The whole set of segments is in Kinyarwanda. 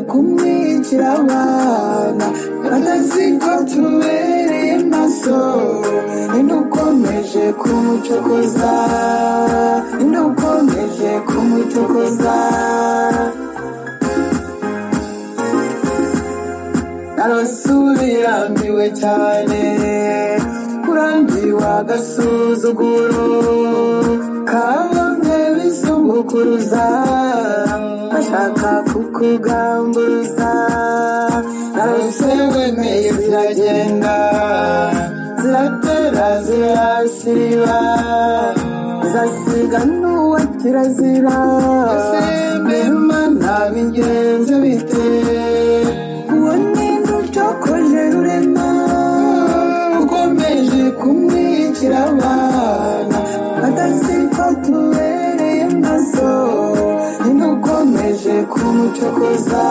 Kumwicira abana batazi ko tubereye maso. Ninde ukomeje kumucokoza? Ninde ukomeje kumucokoza? Narasubirambiwe cyane, kurambiwe agasuzuguro kabamwe bisumbukuruza bashaka kukugamburuza. Narose wemeye ziragenda, ziratera, zirasiriba, zasiga n'uwa kirazira. Ese mbema nabigenze bite? Uwo ninde ucokoje Rurema, ukomeje kumwicira abana batazi ko tubereye maso? Ninde ukomeje kumucokoza?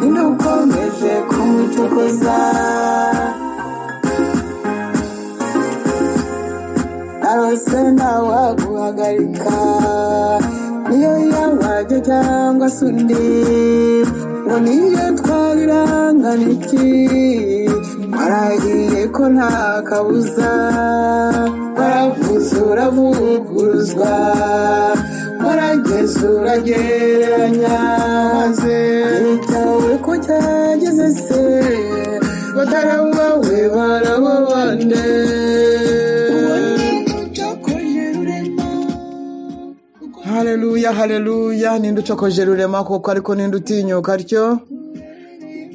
Ninde ukomeje kumucokoza? Narose ntawaguhagarika, niyo yabajye cyangwa se undi, ngo niyo twabirangana iki? Warahiye ko nta kabuza, waravuze uravuguruzwa, warageze uragereranya, maze cyawe ko cyageze se batarabawe barababande. Uwo ninde ucokoje Rurema? Haleluya, haleluya! Ninde ucokoje Rurema koko? Ariko ninde utinyuka atyo?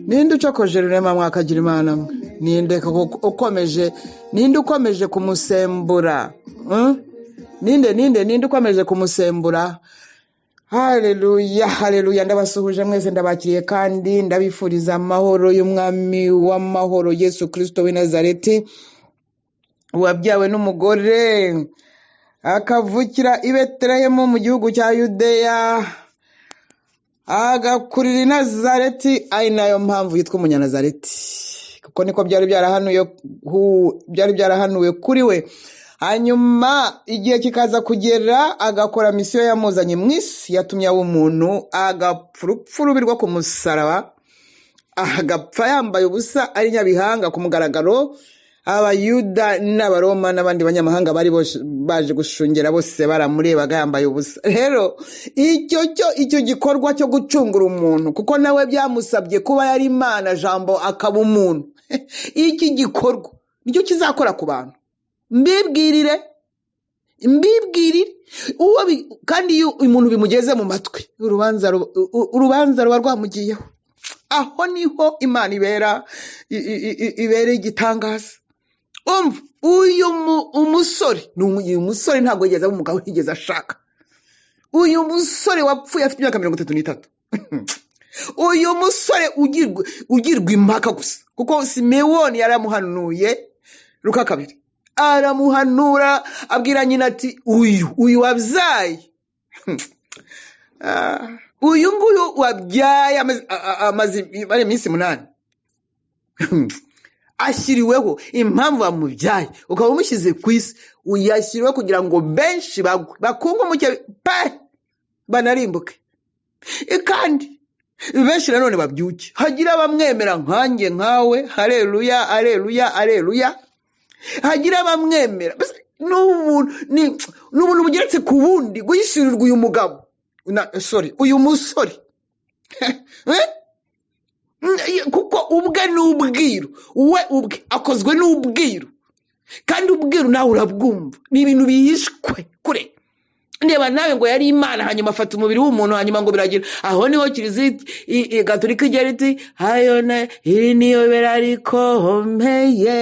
Ninde ucokoje Rurema? Mwakagira Imana mwe, ninde koko ukomeje? Ninde ukomeje kumusembura? Ninde, ninde, ninde ukomeje kumusembura? Haleluya, haleluya! Ndabasuhuje mwese, ndabakiriye kandi ndabifuriza amahoro y'Umwami w'amahoro Yesu Kirisito w'i Nazareti, wabyawe n'umugore akavukira i Betelehemu mu gihugu cya Yudeya, agakurira i Nazareti, ari nayo mpamvu yitwa Umunyanazareti, kuko niko byari byarahanuye byari byarahanuwe kuri we. Hanyuma igihe kikaza kugera agakora misiyo yamuzanye mu isi, yatumye aba umuntu, agapfa urupfu rubi rwo ku musaraba, agapfa yambaye ubusa ari nyabihanga ku mugaragaro. Abayuda n'Abaroma n'abandi banyamahanga bari baje gushungera bose baramurebaga yambaye ubusa. Rero icyo gikorwa cyo gucungura umuntu, kuko nawe byamusabye kuba yari Imana Jambo akaba umuntu, iki gikorwa nicyo kizakora ku bantu. Mbibwirire, mbibwirire uwo kandi iyo umuntu bimugeze mu matwi, urubanza ruba rwamugiyeho. Aho niho Imana ibera ibera igitangaza. Umva, uyu umusore ni uyu musore ntabwo yigeze aba umugabo, yigeze ashaka. Uyu musore wapfuye afite imyaka 33, uyu musore ugirwa impaka gusa, kuko Simewoni yaramuhanuye Luka 2, aramuhanura abwira nyina ati uyu wabyaye, uyu nguyu wabyaye amaze ari iminsi 8, ashyiriweho impamvu bamubyaye, ukaba umushyize ku isi, uyashyiriweho kugira ngo benshi bagwe, bakunge umuke pe, banarimbuke, kandi benshi nanone babyuke, hagira abamwemera nkanjye nkawe. Haleluya, haleluya, haleluya! Hagira abamwemera. Mbese ni ubuntu bugeretse ku bundi guhishurirwa uyu mugabo na, sorry, uyu musore. Kuko ubwe ni ubwiru, we ubwe akozwe n'ubwiru, kandi ubwiru nawe urabwumva, ni ibintu bihishwe kure. Ndeba nawe ngo yari Imana, hanyuma afata umubiri w'umuntu, hanyuma ngo biragira aho niho Kiliziya Gatolika igera iti hayo na iri niyo bera rikomeye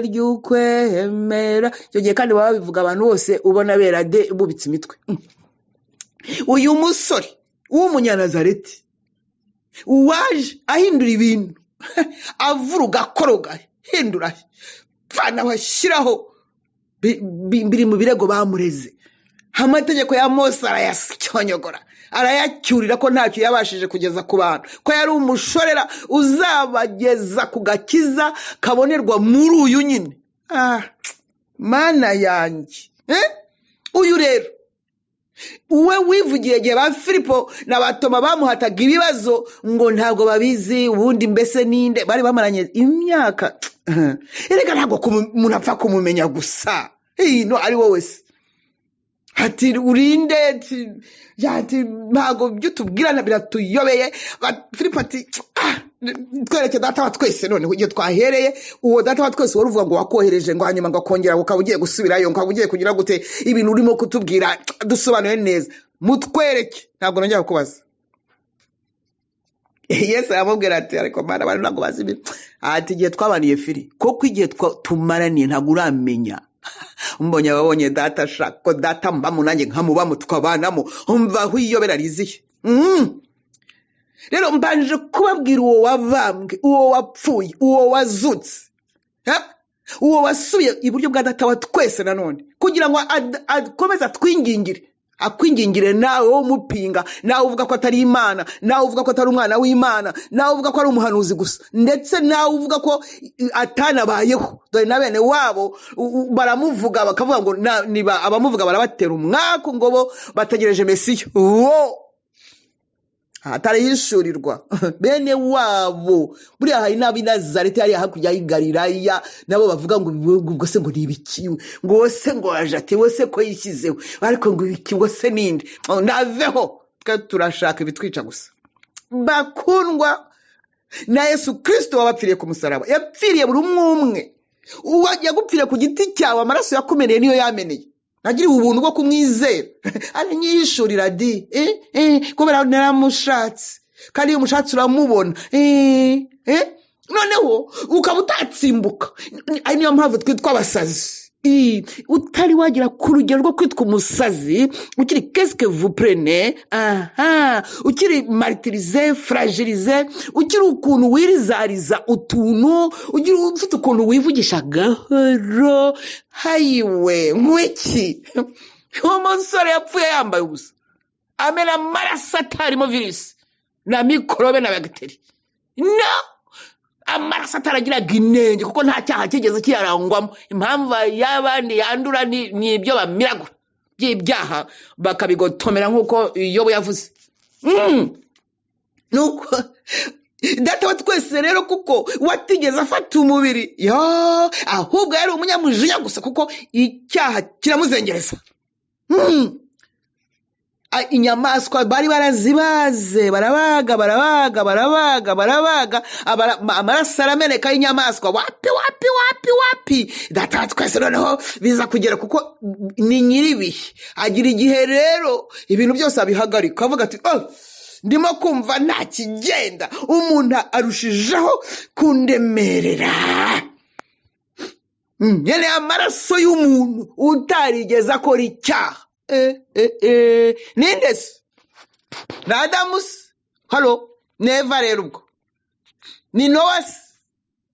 ry'ukwemera. Icyo gihe kandi baba babivuga abantu bose ubona bera de bubitse imitwe. Uyu musore w'Umunyanazareti waje ahindura ibintu, avuruga, akoroga, hindura, pfana, ashyiraho biri mu birego bamureze. Amategeko ya Mose arayasyonyogora, arayacyurira ko ntacyo yabashije kugeza ku bantu, ko yari umushorera uzabageza ku gakiza kabonerwa muri uyu nyine. Mana yanjye! Uyu rero We wivugiye igihe ba Filipo na ba Toma bamuhataga ibibazo ngo ntabwo babizi, ubundi mbese ninde bari bamaranye imyaka. Erega ntabwo umuntu apfa kumumenya gusa. No ari wowe se ati urinde? Ati ntabwo ibyo utubwirana biratuyobeye. Filipo ati twereke Data wa twese. Noneho igihe twahereye uwo Data wa twese wari uvuga ngo wakohereje, ngo hanyuma ngo akongera ukaba ugiye gusubirayo, ngo ukaba ugiye kugira gute? Ibintu urimo kutubwira dusobanuye neza, mutwereke, ntabwo nongera kukubaza. Yesu aramubwira ati ariko Mana, abantu ntabwo bazi ibintu. Ati igihe twabaniye Fili, koko igihe tumaraniye ntabwo uramenya. Mbonye ababonye Data, ashaka ko Data mbamo nanjye nkamubamo tukabanamo. Umva aho iyobera riziye. Rero mbanje kubabwira uwo wabambwe, uwo wapfuye, uwo wazutse, uwo wasubiye iburyo bwa Data wa twese nanone kugira ngo akomeze atwingingire, akwingingire nawe wo mupinga, nawe uvuga ko atari Imana, nawe uvuga ko atari umwana w'Imana, nawe uvuga ko ari umuhanuzi gusa, ndetse nawe uvuga ko atanabayeho. Dore na bene wabo baramuvuga bakavuga ngo niba abamuvuga barabatera umwaku, ngo bo bategereje Mesiya wo atarahishurirwa bene wabo. Buriya hari n'ab'i Nazareti hariya hakurya y'i Galilaya, nabo bavuga ngo ubwo se ngo ni ibiki, ngo se ngo aje ati we se ko yishyizeho, ariko ngo ibiki, ngo se ninde? Oh, naveho, twe turashaka ibitwica gusa. Bakundwa na Yesu Kirisito wabapfiriye ku musaraba, yapfiriye buri umwe umwe. Uwo yagupfiriye ku giti cyawe, amaraso yakumeneye niyo yameneye. Nagiriwe ubuntu bwo kumwizera, aranyihishurira di kubera naramushatse, kandi iyo umushatse uramubona. Noneho ukaba utatsimbuka. Ari niyo mpamvu twitwa abasazi. Utari wagera ku rugero rwo kwitwa umusazi, ukiri qu'est-ce que vous prenez, aha ukiri martyrisé, fragilisé, ukiri ukuntu wirizariza utuntu, ugira ufite ukuntu wivugisha gahoro. Hayiwe, nk'iki umusore yapfuye yambaye ubusa, amena amaraso atarimo virusi na mikorobe na bagiteri, no amaraso ataragiraga inenge, kuko nta cyaha kigeze kiyarangwamo. Impamvu y'abandi yandura ni ibyo bamiragura by'ibyaha bakabigotomera, nk'uko Yobu yavuze. Nuko Data wa twese rero, kuko watigeze afata umubiri yo, ahubwo yari umunyamujinya gusa, kuko icyaha kiramuzengereza. Inyamaswa bari barazibaze, barabaga, barabaga, barabaga, barabaga, amaraso arameneka y'inyamaswa. Wapi, wapi, wapi, wapi! Data wa twese noneho biza kugera, kuko ni nyir'ibihe, agira igihe rero ibintu byose abihagarika, avuga ati oh, ndimo kumva nta kigenda, umuntu arushijeho kundemerera. Nkeneye amaraso y'umuntu utarigeze akora icyaha. Ninde se? Ni Adamu se? Halo, ni Eva rero ubwo? Ni Nowa se?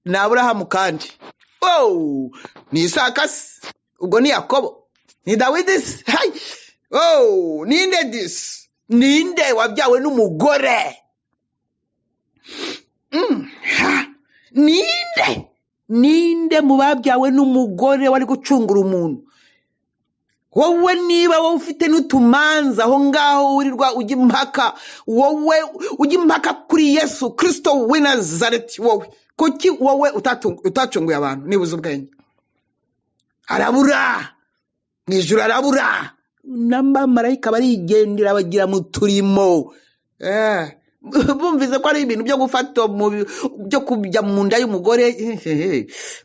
Ni Aburahamu kandi? Oh, ni Isaka se? Ubwo ni Yakobo? Ni Dawidi se? Hai! Oh, ninde disi? Ninde wabyawe n'umugore? Ha! Ninde, ninde mu babyawe n'umugore wari gucungura umuntu? Wowe niba wowe ufite n'utumanza aho ngaho wirirwa ujya impaka, wowe ujya impaka kuri Yesu Kirisito w'i Nazareti, wowe kuki wowe utacunguye abantu? Niba uzi ubwenge, arabura mu ijuru, arabura n'abamarayika barigendera, bagira mu turimo. Bumvise ko ari ibintu byo gufata byo kujya mu nda y'umugore,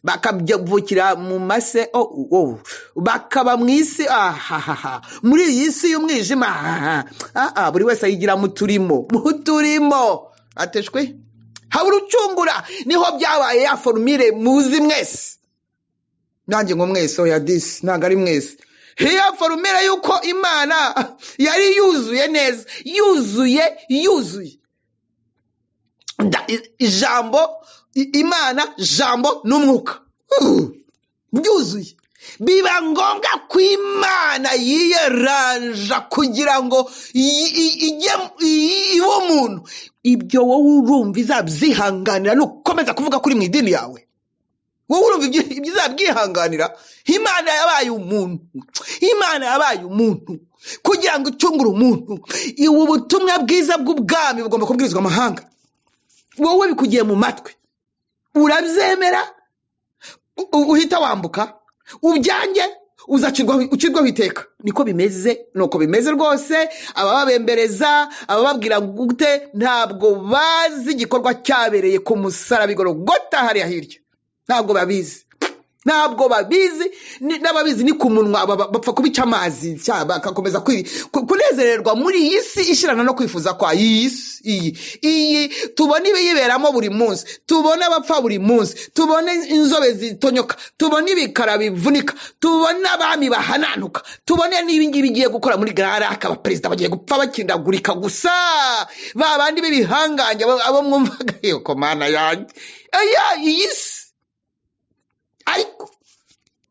bakavukira mu mase, oh, bakaba mu isi, ahahaha, muri iyi si y'umwijima, ahaha. Ah, buri wese ayigira mu turimo, mu turimo ateshwe habura ucungura. Niho byabaye ya formule muzi mwese, nanjye ngo mwese, oya disi, ntabwo ari mwese. Iya formule y'uko Imana yari yuzuye neza, yuzuye, yuzuye. Ijambo, Imana, Jambo n'Umwuka, byuzuye. Biba ngombwa ko Imana yiyeranja kugira ngo ijye ibe umuntu. Ibyo wowe urumva izabyihanganira nukomeza kuvuga kuri mu idini yawe? Wowe urumva ibyo uzabyihanganira? Imana yabaye umuntu, Imana yabaye umuntu kugira ngo icungure umuntu. Ubu butumwa bwiza bw'ubwami bugomba kubwirizwa amahanga. Wowe bikugiye mu matwi, urabyemera, uhita wambuka ubyange, ucirwaho iteka. Niko bimeze, nuko bimeze rwose. Abababembereza, abababwira gute, ntabwo bazi igikorwa cyabereye ku musaraba i Golgotha hariya hirya. Ntabwo babizi, ntabwo babizi. N'ababizi ni ku munwa, bapfa kubica amazi, bagakomeza kunezererwa muri iyi si ishirana no kwifuza kwa iyi si. Iyi tubona ibiyiberamo buri munsi, tubona abapfa buri munsi, tubona inzobe zitonyoka, tubona ibikara bivunika, tubona abami bahananuka, tubone n'ibi ngibi bigiye gukora muri Gararaka. Abaperezida bagiye gupfa bakindagurika gusa, ba bandi b'ibihangange, abo mwumvaga yuko Mana yanjye. Aya, iyi si. Ariko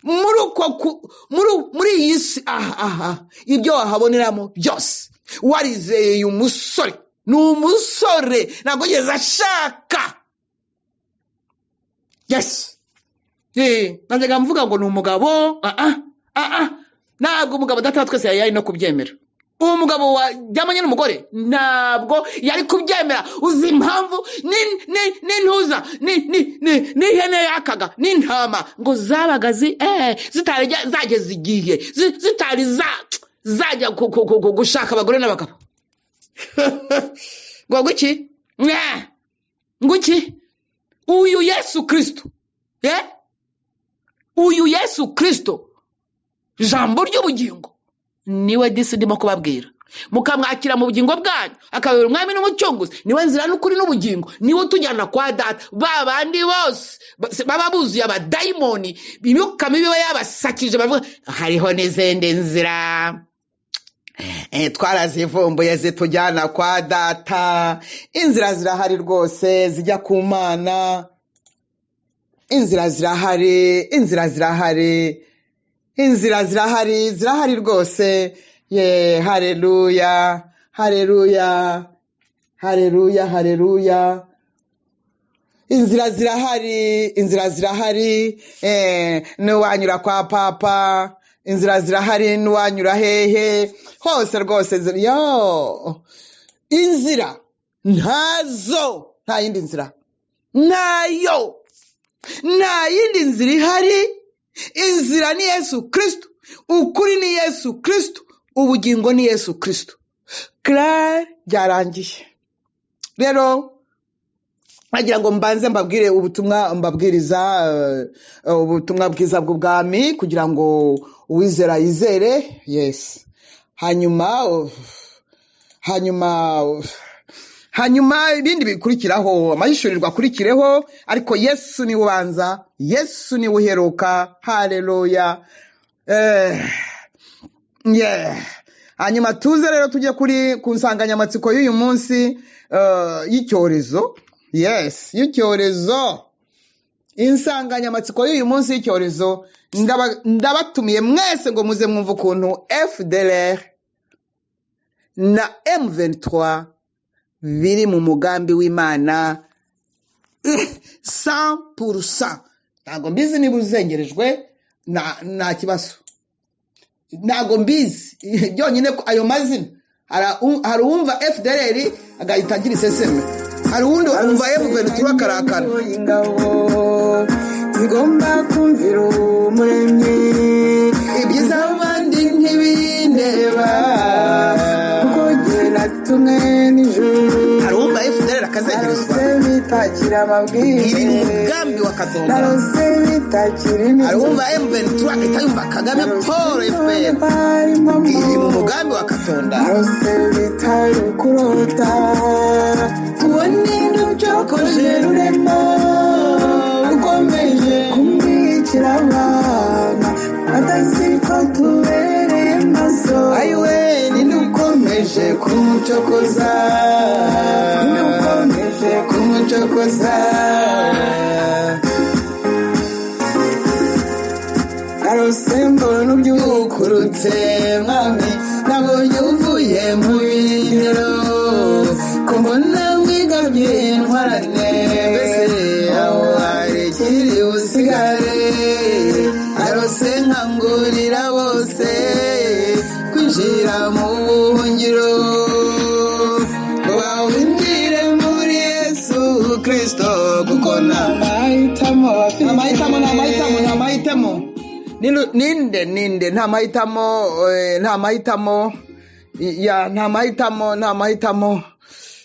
muri uko ku-, muri, muri iyi si, aha, aha, ibyo wahaboneramo byose, warizeye uyu musore, ni umusore ntabwo yigeze ashaka. Yes. Najyaga mvuga ngo ni umugabo, ah, ah, ah, ah. Ntabwo umugabo data wa twese yari no kubyemera. Uwo mugabo wajyamanye n'umugore ntabwo yari kubyemera. Uzi impamvu? N'intuza, n'ihene yakaga, n'intama ngo zabaga zitari zageze igihe, zitari zajya gushaka abagore n'abagabo. Ngo guki? Mwa! Nguki? Uyu Yesu Kristo. Uyu Yesu Kristo, jambo ry'ubugingo, niwe disi ndimo kubabwira. Mukamwakira mu bugingo bwanyu, akabera umwami n'umucunguzi. Niwe nzira n'ukuri n'ubugingo, niwe utujyana kwa data. Ba bandi bose baba buzuye abadayimoni, imyuka mibi iba yabasakije, bavuga hariho n'izindi nzira. Twarazivumbuye zitujyana kwa data. Inzira zirahari rwose zijya ku Mana. Inzira zirahari, inzira zirahari, inzira zirahari, zirahari rwose. Ye, haleluya, haleluya, haleluya, haleluya. Inzira zirahari, inzira zirahari. N'uwanyura kwa papa, inzira zirahari, n'uwanyura hehe hose rwose. Yo, inzira ntazo, nta yindi nzira, ntayo, nta yindi nzira ihari. Inzira ni Yesu Kristo, ukuri ni Yesu Kristo, ubugingo ni Yesu Kristo. Claire, byarangiye. Rero nagira ngo mbanze mbabwire ubutumwa mbabwiriza, ubutumwa bwiza bw'ubwami, kugira ngo uwizera yizere. Yes. Hanyuma ibindi bikurikiraho, amahishurirwa akurikireho, ariko Yesu ni ubanza, Yesu ni uheruka. Haleluya. Yeah. Hanyuma tuze rero tujye ku nsanganyamatsiko y'uyu munsi y'icyorezo. Yes, y'icyorezo. Insanganyamatsiko y'uyu munsi y'icyorezo, ndabatumiye mwese ngo muze mwumve ukuntu FDLR na M23 biri mu mugambi w'Imana 100%. Ntabwo mbizi niba uzengerejwe, nta kibazo, ntabwo mbizi. Byonyine ko ayo mazina, hari uwumva FDLR agahita agira iseseme, hari uwundi wumva M23 akarakara. Ingabo zigomba kumvira Umuremyi, ibyiza abandi ntibindeba, kuko jye natumwe n'ijuru. Hari uwumva FDLR akazengerezwa. Narose bitakira amabwire, iri mu mugambi wa Katonda. Narose bitakira imisozi. Hari uwumva M23 agahita yumva Kagame Paul FPR, iri mu mugambi wa Katonda. Narose bitari kurota, uwo ni ucokoje Rurema, ukomeje kumwicira abana, atazi ko tubereye maso. Ayiwe, ninde ukomeje kumucokoza? Ninde ukomeje kumucokoza? Narose mbona ubyukurutse mwami, nabonye uvuye mu birindiro, ko mbona wigabye intwarane, mbese aho hari ikiri busigare. Akangurira bose kwinjira mu buhungiro, ngo bahungire muri Yesu Kristo, kuko nta mahitamo bafite. Nta mahitamo, nta mahitamo, nta mahitamo. Ninde, ninde? Nta mahitamo, nta mahitamo ya, nta mahitamo, nta mahitamo,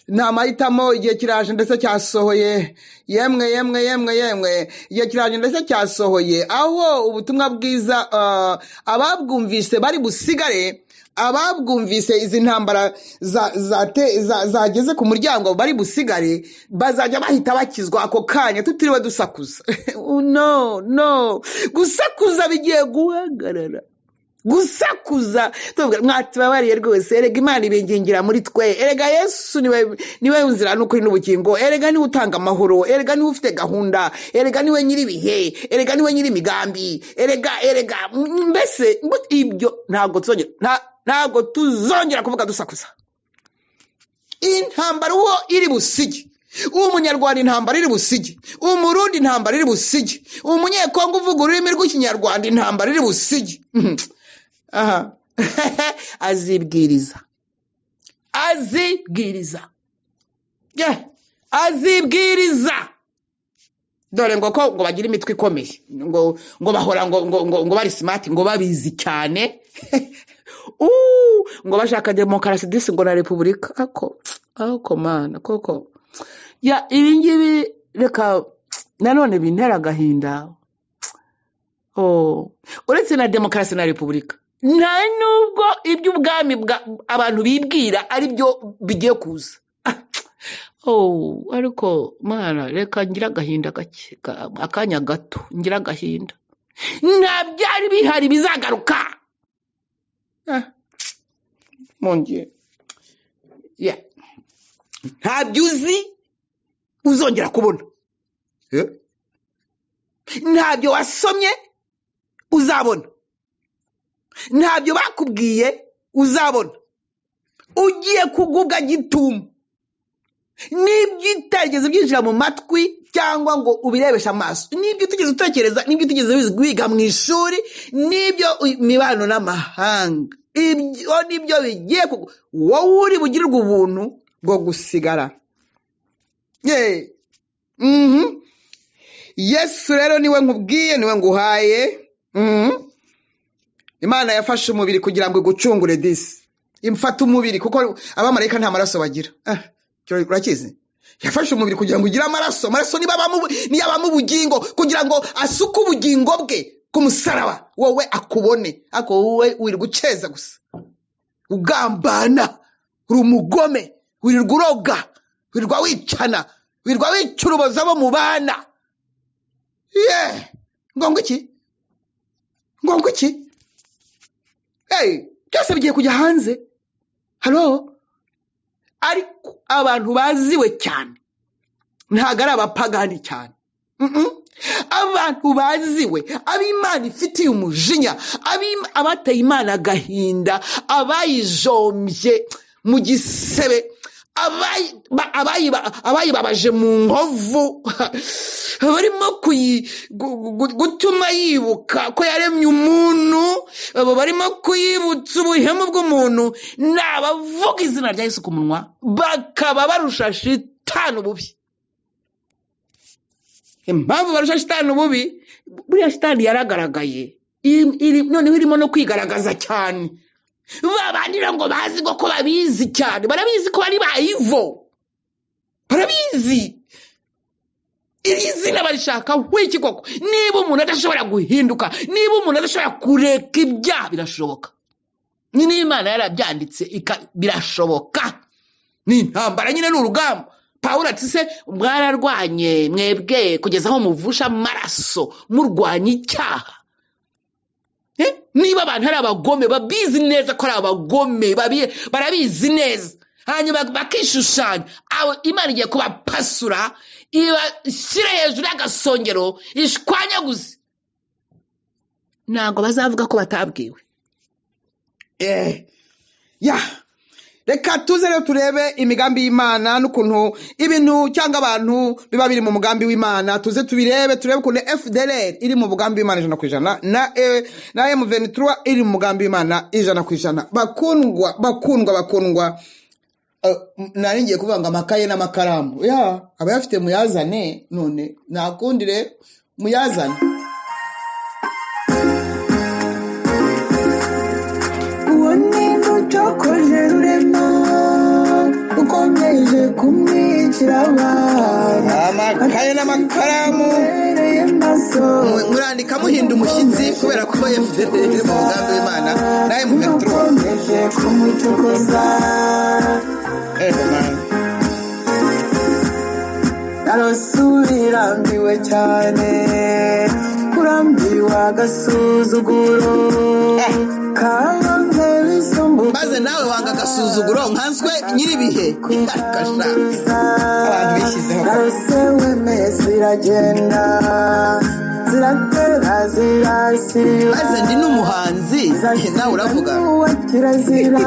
nta mahitamo. Igihe kiraje ndetse cyasohoye. Yemwe, yemwe, yemwe, yemwe, igihe kiraje ndetse cyasohoye, aho ubutumwa bwiza ababwumvise bari busigare. Ababwumvise izi ntambara zageze ku muryango bari busigare, bazajya bahita bakizwa ako kanya tutiriwe dusakuza. No, no, gusakuza bigiye guhagarara. Gusakuza tuvuga mwatubabariye rwose, erega Imana ibingingira muri twe, erega Yesu niwe nzira n'ukuri n'ubugingo, erega niwe utanga amahoro, erega niwe ufite gahunda, erega niwe nyir'ibihe, erega niwe nyir'imigambi, erega mbese ibyo ntabwo tuzongera, ntabwo tuzongera kuvuga dusakuza. Intambara uwo iri busige, Umunyarwanda intambara iri busige, Umurundi intambara iri busige, Umunyekongo uvuga ururimi rw'Ikinyarwanda intambara iri busige. Aha azibwiriza, azibwiriza, yeah, azibwiriza. Dore ngo ko ngo bagira imitwe ikomeye, ngo bahora ngo bari smart, ngo babizi cyane, ngo bashaka demokarasi disi, ngo na repubulika. Ako mana koko ya, ibi ngibi reka nanone bintera agahinda. Oh, uretse na demokarasi na repubulika, nta nubwo iby'ubwami bwa abantu bibwira ari byo bigiye kuza. Oh, ariko mana, reka ngira agahinda gake, akanya gato ngira agahinda. Nta byari bihari bizagaruka. Ah, mon Dieu. Yeah. Ntabyo uzi uzongera kubona. Eh? Ntabyo wasomye uzabona, ntabyo bakubwiye uzabona. Ugiye kugubwa gitumo n'ibyo utarigeze byinjira mu matwi cyangwa ngo ubirebeshe amaso, n'ibyo utigeze utekereza, n'ibyo utigeze wiga mu ishuri, n'ibyo imibano n'amahanga, ibyo nibyo bigiye wowe uri bugirirwe ubuntu bwo gusigara. Ye. Yesu rero niwe nkubwiye, niwe nguhaye. Imana yafashe umubiri kugira ngo igucungure disi. Imfata umubiri kuko abamarayika nta maraso bagira. Cyo urakizi? Yafashe umubiri kugira ngo ugire amaraso. Amaraso niyo abamo ubugingo, kugira ngo asuke ubugingo bwe ku musaraba, wowe akubone. Ariko wowe wirirwa uceza gusa, ugambana, uri umugome, wirirwa uroga, wirirwa wicana, wirirwa wica urubozo abo mubana. Ye, ngo iki? Ngo iki? Hey, byose bigiye kujya hanze. Halo? Ariko abantu baziwe cyane ntabwo ari abapagani cyane. Abantu baziwe, ab'Imana ifitiye umujinya, abateye Imana agahinda, abayijombye mu gisebe, abayibabaje mu nkovu, barimo gutuma yibuka ko yaremye umuntu, abo barimo kuyibutsa ubuhemu bw'umuntu, ni abavuga izina rya Yesu ku munwa bakaba barusha shitani ububi. Impamvu barusha shitani ububi, buriya shitani yaragaragaye, noneho irimo no kwigaragaza cyane. Babandi rero ngo bazi ko babizi cyane, barabizi ko bari bayivo, barabizi iri zina barishaka wiki koko. Niba umuntu adashobora guhinduka, niba umuntu adashobora kureka ibyaha, birashoboka. Ni n'Imana yarabyanditse, birashoboka. Ni intambara nyine, ni urugamba. Pawulo ati se mwararwanye mwebwe kugeza aho muvusha amaraso murwanya icyaha. Niba abantu ari abagome, babizi neza ko ari abagome, barabizi neza, hanyuma bakishushanya, abo Imana igiye kubapasura, ibashyire hejuru y'agasongero, ishwanyaguze. Ntabwo bazavuga ko batabwiwe. Ya. Reka tuze rero turebe imigambi y'Imana n'ukuntu ibintu cyangwa abantu biba biri mu mugambi w'Imana. Tuze tubirebe, turebe ukuntu FDLR iri mu mugambi w'Imana 100% na M23 iri mu mugambi w'Imana 100%. Bakundwa, bakundwa, bakundwa, nari ngiye kuvuga ngo amakaye n'amakaramu ya abayafite muyazane, none nta kundi rero muyazane. Uwo ni ucokoje Rurema, ukomeje kumwicira abana. Amakaye n'amakaramu. Ubereye maso. Murandika muhinda umushyitsi kubera ko FDLR iri mu mugambi w'Imana na M23. Ukomeje kumucokoza. Ego man. Narose cyane, kurambiwe agasuzuguro kabanze bisumbuka. Maze nawe wanga agasuzuguro nkanswe nyiribihe. Kasha, abantu bishyizeho. Narose wemeye ziragenda, ziratera, zirasira. Maze ndi n'umuhanzi, nawe uravuga. Uwa kirazira.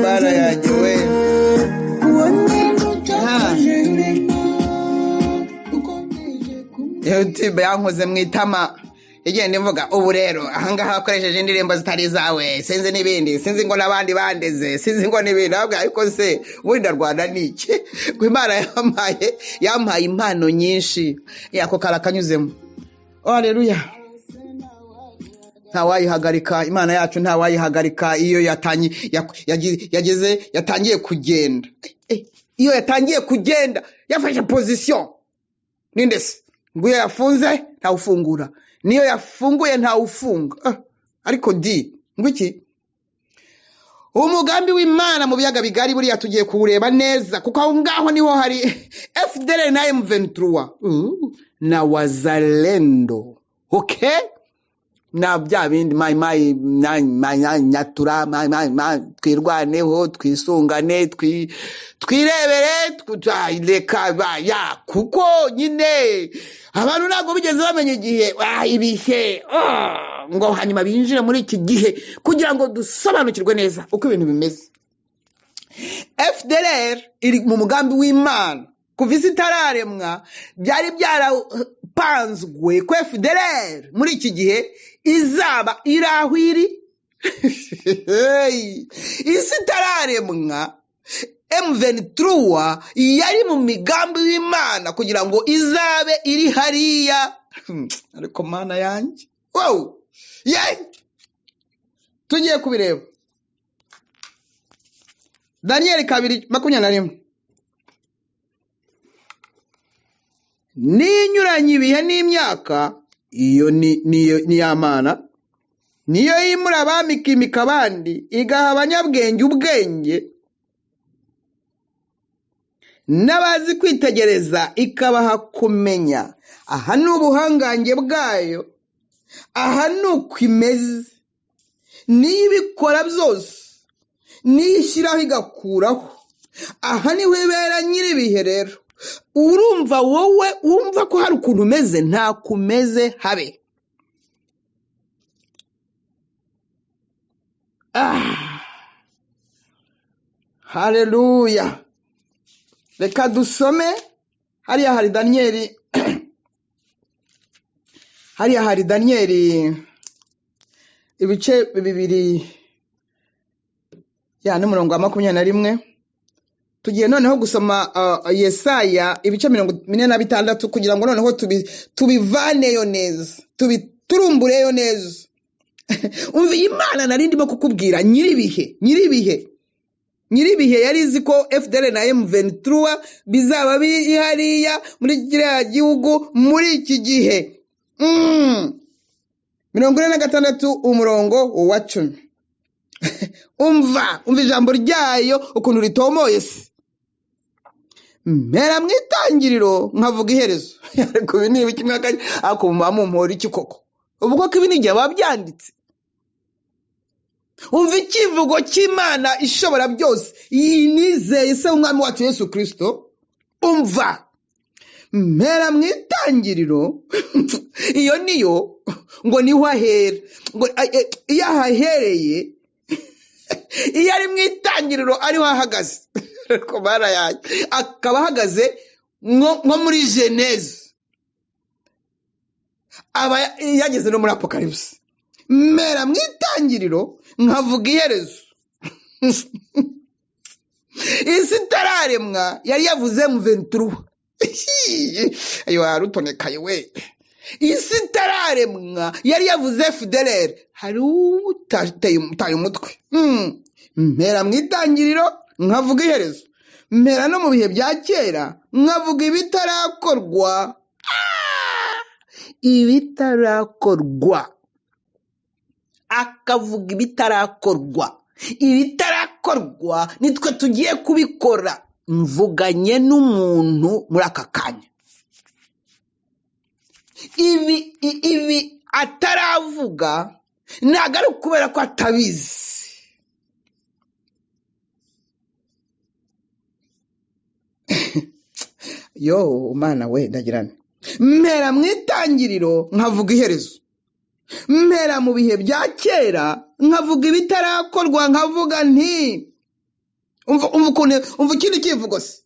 Bara yanjye we. Uwo ni ucokoje Rurema, ukomeje kumwe YouTube yankoze mu itama, igenda ivuga ubu rero ahangaha wakoresheje indirimbo zitari izawe, sinzi n'ibindi, sinzi ngo n'abandi bandeze, sinzi ngo n'ibindi. Ahubwo ariko se ubundi ndarwana n'iki ngo Imana yampaye impano nyinshi, ako kara kanyuzemo. Haleluya! Ntawayihagarika Imana yacu, ntawayihagarika iyo yatangi yageze, yatangiye kugenda. Iyo yatangiye kugenda yafashe position, ninde se ngo iyo yafunze ntawufungura, niyo yafunguye ntawufunga. Ariko di ngo iki, umugambi w'Imana mu biyaga bigari buriya tugiye kuwureba neza, kuko aho ngaho niho hari FDLR na M23 na Wazalendo, okay, na bya bindi Mai Mai na Nyatura, Mai Mai Mai. Twirwaneho, twisungane, twirebere, reka ya kuko nyine abantu ntabwo bigeze bamenya igihe, ibihe, ngo hanyuma binjire muri iki gihe kugira ngo dusobanukirwe neza uko ibintu bimeze. FDLR iri mu mugambi w'Imana kuva isi itararemwa. Byari byarapanzwe ko FDLR muri iki gihe izaba iri aho iri. Isi itararemwa, M23 yari mu migambi w'Imana kugira ngo izabe iri hariya. Ariko Mana yanjye, wow, yeah! Tugiye kubireba. Daniel 2:21: "Ninyuranye ibihe n'imyaka, iyo ni ya Mana, niyo yimura abami ikimika abandi, igaha abanyabwenge ubwenge, n'abazi kwitegereza ikabaha kumenya." Aha ni ubuhangange bwayo, aha ni uko imeze. Niyo ibikora byose, niyo ishyiraho igakuraho. Aha niho ibera nyir'ibihe. Rero urumva wowe wumva ko hari ukuntu umeze, nta kumeze habe. Haleluya! Reka dusome hariya hari Daniyeli, hariya hari Daniyeli ibice 2 ya n'umurongo wa 21. Tugiye noneho gusoma Yesaya ibice 46 kugira ngo noneho tubivaneyo neza, tubiturumbureyo neza. Umva iyi Mana nari ndimo kukubwira, nyiribihe, nyiribihe, nyiribihe, yari izi ko FDL na M23 bizaba biri hariya muri kiriya gihugu muri iki gihe. 46 umurongo wa 10. Umva ijambo ryayo ukuntu ritomoye se: "Mpera mu itangiriro nkavuga iherezo." Ariko ibi ni ibiki mwaka? Ariko muba mumpora iki koko? Ubwo ko ibi ni igihe babyanditse. Umva ikivugo cy'Imana ishobora byose, iyi nizeye se umwami wacu Yesu Kristo. Umva: "Mpera mu itangiriro", iyo niyo ngo niho ahera, ngo iyo ahahereye. Iyo ari mu itangiriro ariho ahagaze, ariko barayaye akaba ahagaze nko muri Genèse, aba yageze no muri Apocalypse. Mera mu itangiriro nkavuga iherezo. Isi itararemwa yari yavuze mu ventura. Ayo yarutonekaye we. Isi itararemwa yari yavuze FDLR. Hari utaye umutwe. Mpera mu itangiriro nkavuga iherezo, mpera no mu bihe bya kera nkavuga ibitarakorwa. Ibitarakorwa, akavuga ibitarakorwa. Ibitarakorwa nitwe tugiye kubikora. Mvuganye n'umuntu muri aka kanya, ibi ataravuga ntabwo ari ukubera ko atabizi. Yo mana we, ndagirana. Mpera mu itangiriro nkavuga iherezo, mpera mu bihe bya kera nkavuga ibitarakorwa, nkavuga nti umva ukuntu, umva ikindi kivugo se,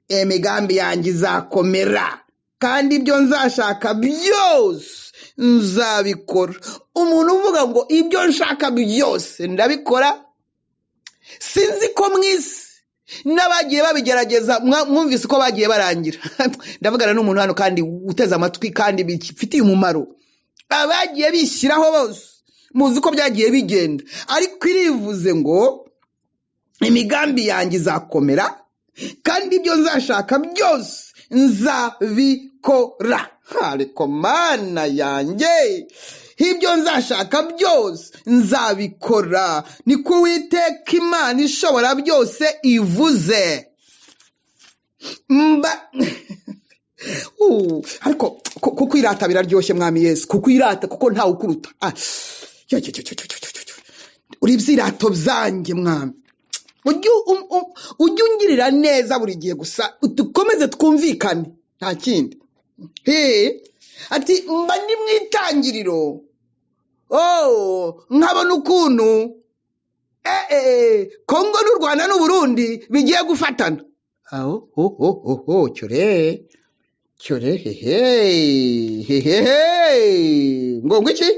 imigambi yanjye izakomera kandi ibyo nzashaka byose nzabikora. Umuntu uvuga ngo ibyo nshaka byose ndabikora, sinzi ko mu isi n'abagiye babigerageza mwumvise uko bagiye barangira. Ndavugana n'umuntu hano kandi uteze amatwi kandi bifitiye umumaro. Abagiye bishyiraho bose muzi uko byagiye bigenda, ariko irivuze ngo imigambi yanjye izakomera kandi ibyo nzashaka byose nzabikora. Ariko mana yanjye, ibyo nzashaka byose nzabikora, niko Uwiteka Imana ishobora byose ivuze. Mba ariko kukwirata biraryoshye mwami Yesu, kukwirata kuko ntawe ukuruta. Uri ibyirato byanjye mwami, ujye ungirira neza buri gihe gusa dukomeze twumvikane nta kindi. Ati mba ndi mu itangiriro, nkabona ukuntu Kongo n'u Rwanda n'u Burundi bigiye gufatana. Aho cyore cyore hehe hehe, ngo iki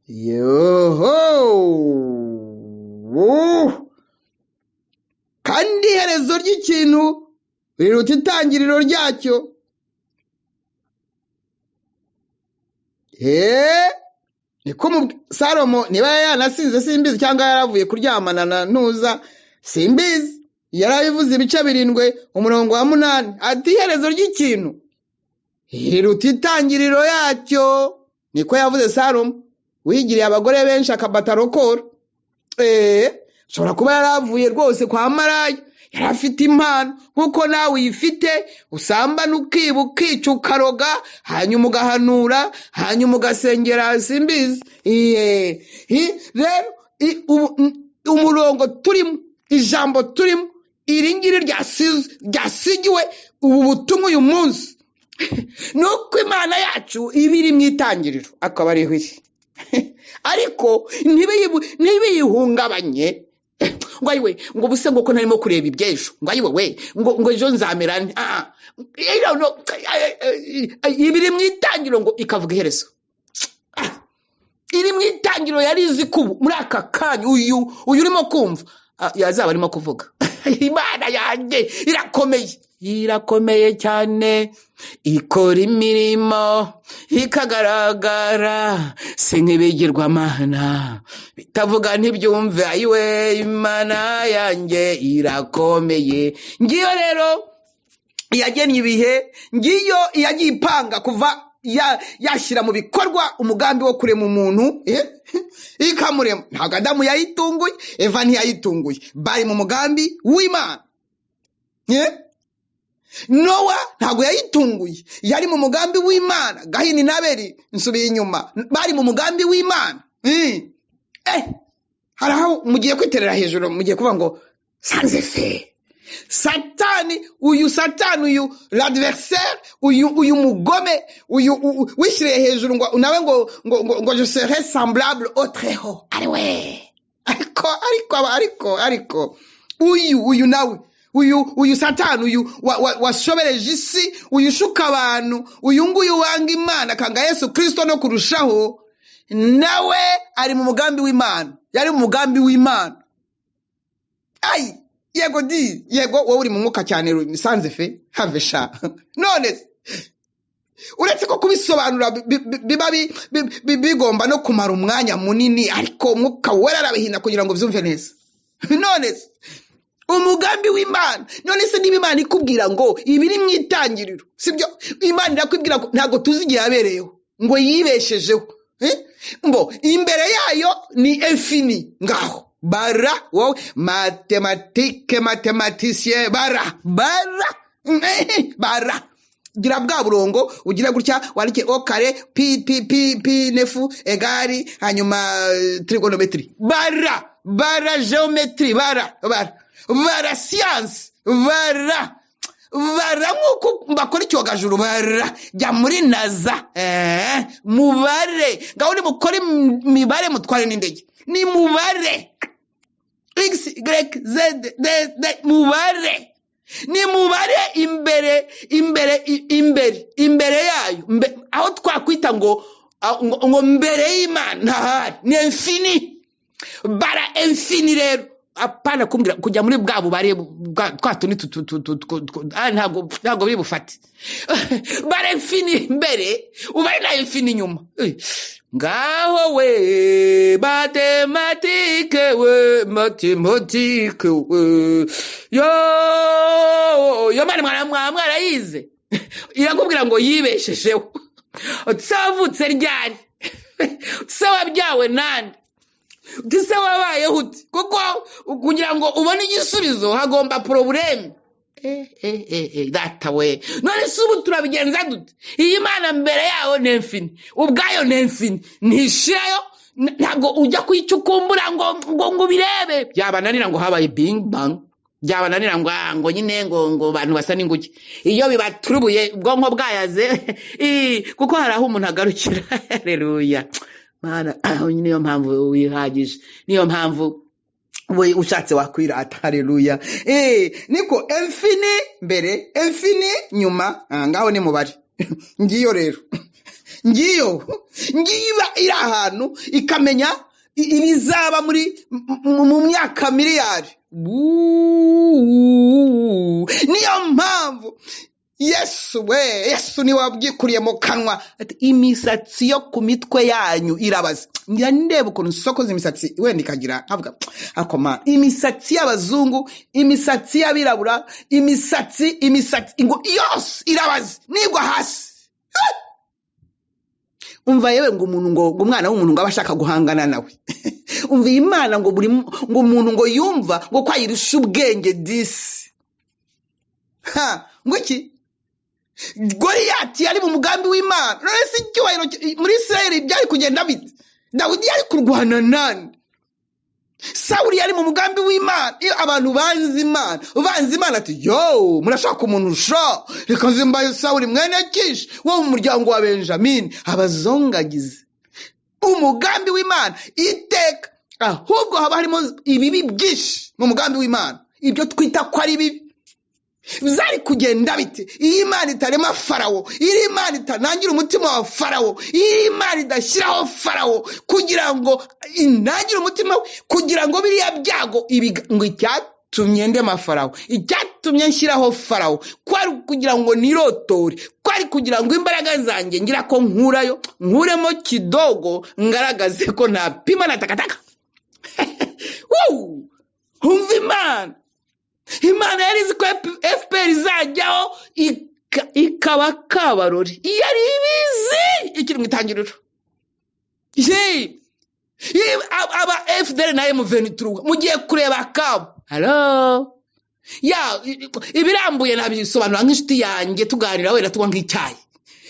yoho. Kandi iherezo ry'ikintu riruta itangiriro ryacyo. Niko Salomo niba yanasinze simbizi, cyangwa yaravuye kuryamana na ntuza simbizi, yarabivuze ibice 7 umurongo wa 8 ati iherezo ry'ikintu riruta itangiriro yacyo. Niko yavuze Salomo wigiriye abagore benshi akabatarokora. Ashobora kuba yaravuye rwose kwa maraya, yari afite impano nkuko nawe uyifite, usambana ukiba ukica ukaroga, hanyuma ugahanura, hanyuma ugasengera simbizi. Rero umurongo turimo, ijambo turimo, iri ngiri ryasigiwe ubu butumwa uyu munsi, nuko Imana yacu iba iri mu itangiriro akaba ariho iri, ariko ntibiyihungabanye ngo ayiwe, ngo ubuse ngo ko ntarimo kureba iby'ejo, ngo ayiwe we, ngo ejo nzamera nte. Ibiri mu itangiriro ngo ikavuga iherezo. Iri mu itangiriro yari izi ko muri aka kanya uyu urimo kumva yazaba arimo kuvuga. Imana yanjye irakomeye, irakomeye cyane, ikora imirimo ikagaragara, si nk'ibigirwamana bitavuga ntibyumve. Ayiwe Imana yanjye irakomeye. Ngiyo rero yagennye ibihe, ngiyo yagiye ipanga kuva yashyira mu bikorwa umugambi wo kurema umuntu, ikamurema. Ntabwo Adamu yayitunguye, Eva ntiyayitunguye, bari mu mugambi w'Imana. Nowa ntabwo yayitunguye, yari mu mugambi w'Imana. Gahini na Abeli nsubiye inyuma, bari mu mugambi w'Imana. Hari aho mugiye kwiterera hejuru, mugiye kuvuga ngo sanze fe Satani, uyu Satani, uyu l'adversaire, uyu mugome, uyu wishyiriye hejuru ngo nawe ngo ngo ngo je serai semblable au Très-Haut. Ariwe Ariko ariko ariko ariko uyu nawe, uyu Satani, uyu washobereje isi, uyu ushuka abantu, uyu nguyu wanga Imana akanga Yesu Kirisito no kurushaho, nawe ari mu mugambi w'Imana, yari mu mugambi w'Imana. Ayi, yego di, yego, wowe uri mu mwuka cyane, sanze fe have sha. None uretse ko kubisobanura biba bigomba no kumara umwanya munini, ariko Umwuka Wera arabihina kugira ngo byumve neza. None umugambi w'Imana, none se niba Imana ikubwira ngo ibi ni mu itangiriro, sibyo? Imana irakubwira ngo ntabwo tuzi igihe yabereyeho, ngo yibeshejeho, ngo imbere yayo ni infini. Ngaho bara wowe mathématique, mathématicien, bara bara bara, gira bwa burongo, ugira gutya, wandike au carré pi pi pi pi neuf égale, hanyuma trigonométrie, bara bara géométrie, bara bara bara science, bara bara nk'uko bakora icyogajuru, bara jya muri NASA, mubare. Ngaho nimukore imibare, mutware n'indege, ni mubare x, y, z, d, d, mubare, ni mubare imbere imbere imbere imbere yayo, aho twakwita ngo ngo mbere y'Imana ntahari, ni infini. Bara infini rero, apana kumbwira kujya muri bwa bubare twa tundi, ntabwo biri bufate. Bara infini mbere, ubare na infini nyuma. Ngaho we mathématique, we mathématique, we yo yo mwana mwana mwarayize, irakubwira ngo yibeshejeho. Se wavutse ryari? Se wabyawe nande? Uti se wabayeho ute? Kuko kugira ngo ubone igisubizo hagomba problème. Data we, none se ubu turabigenza dute? Iyi Mana mbere yawo ni infini, ubwayo ni infini, ntishirayo. Ntabwo ujya kuyicukumbura ngo ubirebe. Byabananira ngo habaye big bang, byabananira ngo ngo nyine ngo abantu basa n'inguge. Iyo bibaturubuye ubwonko bwayaze, kuko hari aho umuntu agarukira. Haleluya, Mana, niyo mpamvu wihagije, niyo mpamvu we ushatse wakwirata. Haleluya. Niko infini mbere, infini nyuma. Ngaho ni mubare. Ngiyo rero, ngiyo ngiyo iba iri ahantu ikamenya ibizaba muri mu myaka miliyari. Wuuu. Niyo mpamvu Yesu we, Yesu niwe wabyikuriye mu kanwa ati imisatsi yo ku mitwe yanyu irabaza. Njya ndeba ukuntu nsokoza imisatsi wenda ikagira, nkavuga akoma imisatsi y'abazungu, imisatsi y'abirabura, imisatsi ngo yose irabaza nigwa hasi. Umva yewe, ngo umuntu ngo umwana w'umuntu ngo aba ashaka guhangana nawe. Umva iyi Mana, ngo buri ngo umuntu ngo yumva ngo ko ayirusha ubwenge disi. Ha, ngo iki? Goliyati yari mu mugambi w'Imana. None se icyubahiro muri Isirayeli byari kugenda bite? Dawidi yari kurwana nande? Sawuli yari mu mugambi w'Imana. Iyo abantu banze Imana, banze Imana, ati yo murashaka umuntu sha, reka nze mbaye Sawuli mwene Kishi wo mu muryango wa Benjamini, abazongagize umugambi w'Imana iteka. Ahubwo haba harimo ibibi byinshi mu mugambi w'Imana, ibyo twita ko ari bibi. Byari kugenda bite iyo Imana itarema Farawo, iyo Imana itanangira umutima wa Farawo, iyo Imana idashyiraho Farawo kugira ngo inangire umutima we, kugira ngo biriya byago ngo icyatumye ndema Farawo, icyatumye nshyiraho Farawo, kwari kugira ngo nirotore, kwari kugira ngo imbaraga zanjye ngira ko nkurayo, nkuremo kidogo, ngaragaze ko ntapima na takataka. Wuu! Umva Imana, Imana yari izi ko FPR izajyaho ikaba kabarori, yari ibizi ikiri mu itangiriro. Ye, aba FDL na M23 mugiye kureba kabo. Hello ya, ibirambuye nabisobanura nk'inshuti yanjye, tuganira wenda tunywa nk'icyayi.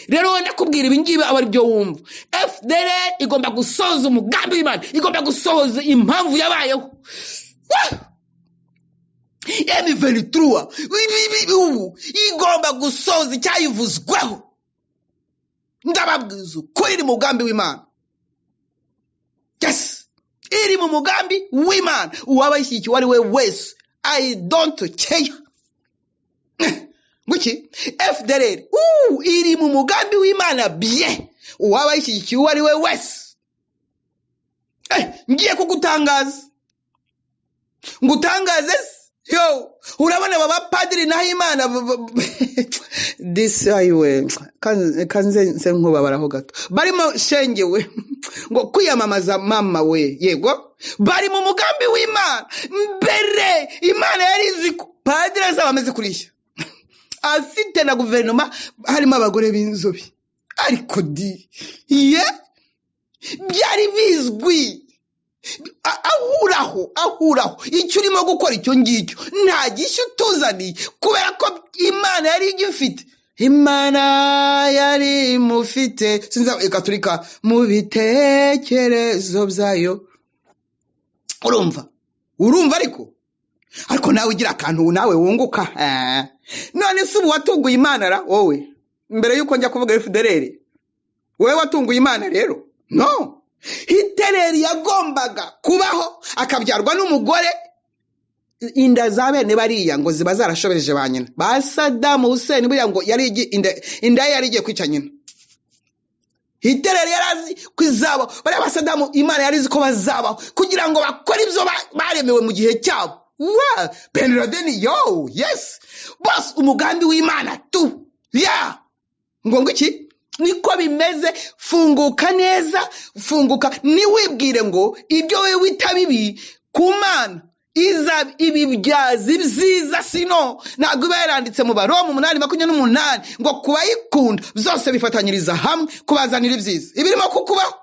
Rero wenda kubwira ibi ngibi aba aribyo wumva. FDL igomba gusohoza umugambi w'Imana, igomba gusohoza impamvu yabayeho. Wah! M23 ubu igomba gusohoza icyayivuzweho. Ndababwiza ukuri, iri mu mugambi w'Imana. Yes, Iri mu mugambi w'Imana. Uwaba ayishyigikiye uwo ari we wese, I don't care. Nguki FDLR iri mu mugambi w'Imana bye, uwaba ayishyigikiye uwo ari we wese. Ngiye kugutangaza, ngutangaze se? Yo, urabona aba bapadiri naho Imana disi ayiwe, kanze nse nkubabaraho gato. Barimo shengewe ngo kwiyamamaza, mama we, yego bari mu mugambi w'Imana. Mbere Imana yari izi ko padiri azaba ameze kuriya, afite na guverinoma harimo abagore b'inzobe, ariko di ye byari bizwi. Ahuraho ahuraho icyo urimo gukora icyo ngicyo nta gishya utuzaniye, kubera ko Imana yari igifite, Imana yari imufite, sinzi Gaturika mu bitekerezo byayo. Urumva, urumva, ariko nawe ugira akantu nawe wunguka. None se ubu watunguye Imana ra wowe? Mbere yuko njya kuvuga FDLR, wowe watunguye Imana rero? No Hitler yagombaga kubaho akabyarwa n'umugore. Inda za bene bariya ngo ziba zarashobereje ba nyina ba Saddam Hussein. Buriya ngo yari inda ye yari igiye kwica nyina. Hitler yari azi ko izabo bariya ba Saddam, Imana yari izi ko bazabaho kugira ngo bakore ibyo baremewe mu gihe cyabo. Wa Ben Laden, yo, yes boss, umugambi w'Imana tu ya ngo iki niko bimeze. Funguka neza, funguka, ntiwibwire ngo ibyo wowe wita bibi ku Mana iza ibibyaza ibyiza. Sino ntabwo iba yaranditse mu Baroma 8:28 ngo kubayikunda byose bifatanyiriza hamwe kubazanira ibyiza? Ibirimo kukubaho,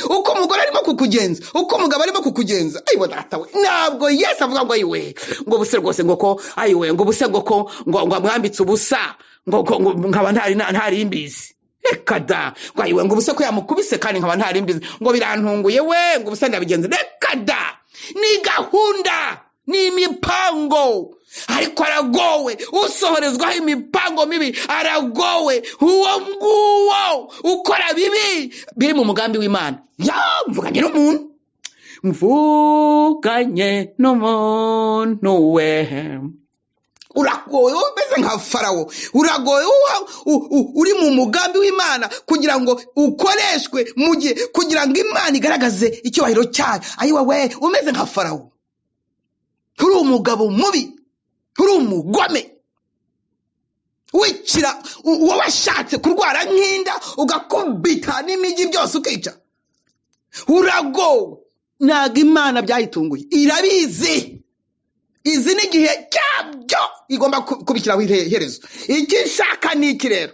uko umugore arimo kukugenza, uko umugabo arimo kukugenza, ayiwe data we, ntabwo Yesu avuga ngo ayiwe, ngo ubuse rwose, ngo ko ayiwe, ngo ubuse, ngo ko ngo amwambitse ubusa, ngo nkaba ntari mbizi. Reka da! Ngo ayiwe, ngo ubuse ko yamukubise kandi nkaba ntari mbizi, ngo birantunguye we, ngo ubuse ndabigenza. Reka da! Ni gahunda, ni imipango. Ariko aragowe usohorezwaho imipango mibi, aragowe uwo nguwo ukora bibi biri mu mugambi w'Imana. Ya, mvuganye n'umuntu, mvuganye n'umuntu we. Uragowe umeze nka Farawo, uragowe uri mu mugambi w'Imana kugira ngo ukoreshwe mu gihe kugira ngo Imana igaragaze icyubahiro cyayo. Ayiwa we, umeze nka Farawo, uri umugabo mubi, uri umugome, wicira uwo washatse kurwara nk'inda, ugakubita n'imijyi byose ukica. Uragowe. Ntabwo Imana byayitunguye, irabizi, izi n'igihe cyabyo igomba kubishyiraho iherezo. Icyo ishaka ni iki rero?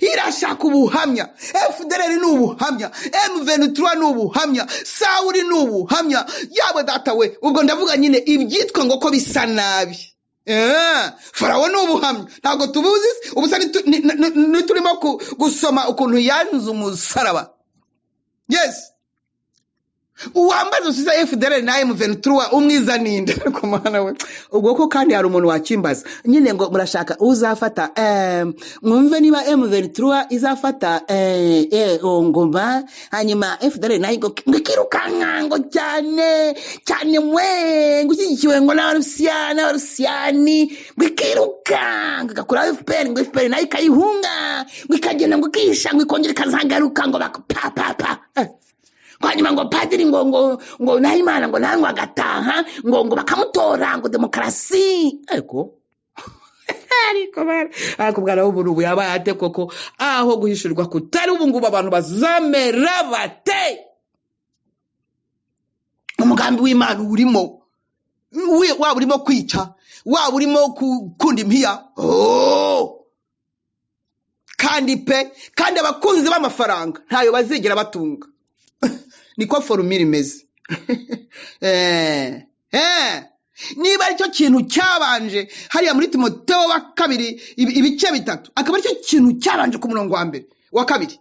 Irashaka ubuhamya. FDLR ni ubuhamya, M23 ni ubuhamya, Sawuri ni ubuhamya. Yaba data we, ubwo ndavuga nyine ibyitwa ngo ko bisa nabi. Farawo ni ubuhamya, ntabwo tubuzi se? Ubusa niturimo gusoma ukuntu yanze umusaraba. Yes, uwambaza usize FDLR na M23 umwiza ninde? Ariko Mana we, ubwo ko kandi hari umuntu wakimbaza nyine ngo murashaka uzafata, mwumve niba M23 izafata Ngoma, hanyuma FDLR nayo ngo ikirukanka ngo cyane cyane mwe, ngo ishyigikiwe ngo n'Abarusiya n'Abarusiyani, ngo ikiruka ngo igakura FPR, ngo FPR nayo ikayihunga, ngo ikagenda, ngo ikihisha, ngo ikongera ikazagaruka, ngo bak pa pa pa. Ngo hanyuma ngo padiri ngo Nahimana ngo nawe ngo agataha, ngo bakamutora, ngo demokarasi. Ariko bwana w'ubu ubu yabaye ate koko? Aho guhishurirwa kutari ubu ngubu, abantu bazamera bate? Umugambi w'Imana urimo, waba urimo kwica, waba urimo gukunda impiya. Oh! Kandi pe, kandi abakunzi b'amafaranga ntayo bazigera batunga, niko formule imeze. Niba aricyo kintu cyabanje hariya muri Timoteyo wa kabiri ibice 3, akaba aricyo kintu cyabanje ku murongo wa mbere wa kabiri,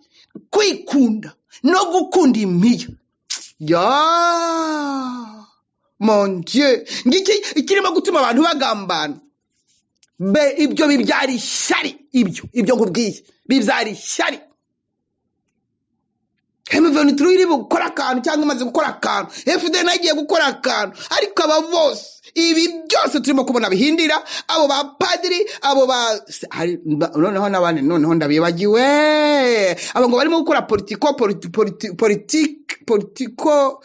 kwikunda no gukunda impiya. Ya mon Dieu, ngiki ikirimo gutuma abantu bagambana. Be ibyo bibyara ishyari, ibyo nkubwiye bibyara ishyari. M23 iri gukora akantu cyangwa imaze gukora akantu, FDL nayo igiye gukora akantu. Ariko aba bose, ibi byose turimo kubona bihindira, abo ba padiri, abo ba noneho n'abandi, noneho ndabibagiwe, abo ngo barimo gukora politiko politiko,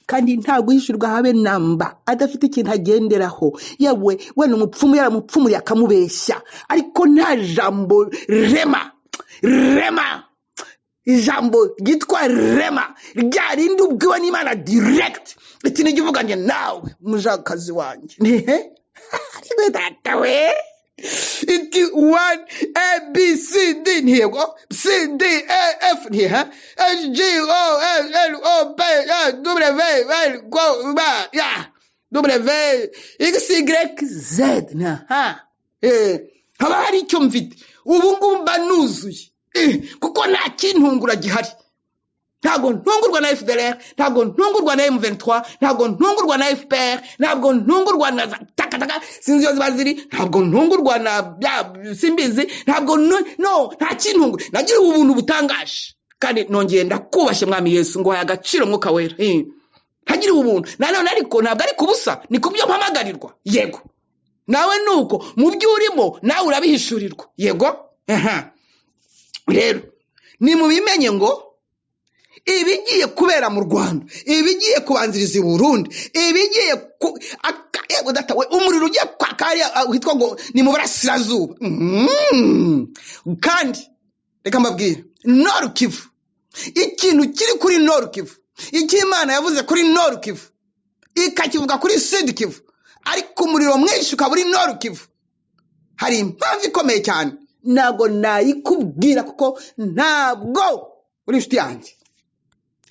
kandi nta guhishurwa habe namba, adafite ikintu agenderaho. Yewe, wenda umupfumu yaramupfumuriye akamubeshya, ariko nta jambo rema rema, ijambo ryitwa rema, rya rindi ubwiwe n'Imana direct, iki ni ivuganye nawe mujakazi wanjye. Nihe ariko data we, iti 1 A B C D, ntiyego, C D E F, ntihe, H G O L L O P W L G B ya W X Y Z. Ntaha haba hari icyo mfite ubu ngubu mba nuzuye, kuko nta kintungura gihari. Ntabwo ntungurwa na FDLR, ntabwo ntungurwa na M23, ntabwo ntungurwa na FPR, ntabwo ntungurwa na za takataka, sinzi iyo ziba ziri, ntabwo ntungurwa na bya simbizi, ntabwo no nta kintungura. Nagira ubuntu butangaje, kandi nongeye ndakubashye Mwami Yesu, ngo uhaye agaciro Mwuka Wera. Ntagire ubuntu nanone, ariko ntabwo ari kubusa, ni ku byo mpamagarirwa. Yego, nawe nuko mu byo urimo nawe urabihishurirwa. Yego. Aha rero ni mubimenye ngo ibigiye kubera mu Rwanda, ibigiye kubanziriza i Burundi, ibigiye ku yego data we, umuriro ugiye kwaka hariya, witwa ngo ni mu burasirazuba. Kandi reka mbabwire, Nord Kivu, ikintu kiri kuri Nord Kivu, icyo Imana yavuze kuri Nord Kivu ikakivuga kuri Sud Kivu, ariko umuriro mwinshi ukaba uri Nord Kivu, hari impamvu ikomeye cyane, ntabwo nayikubwira kuko ntabwo uri inshuti yanjye.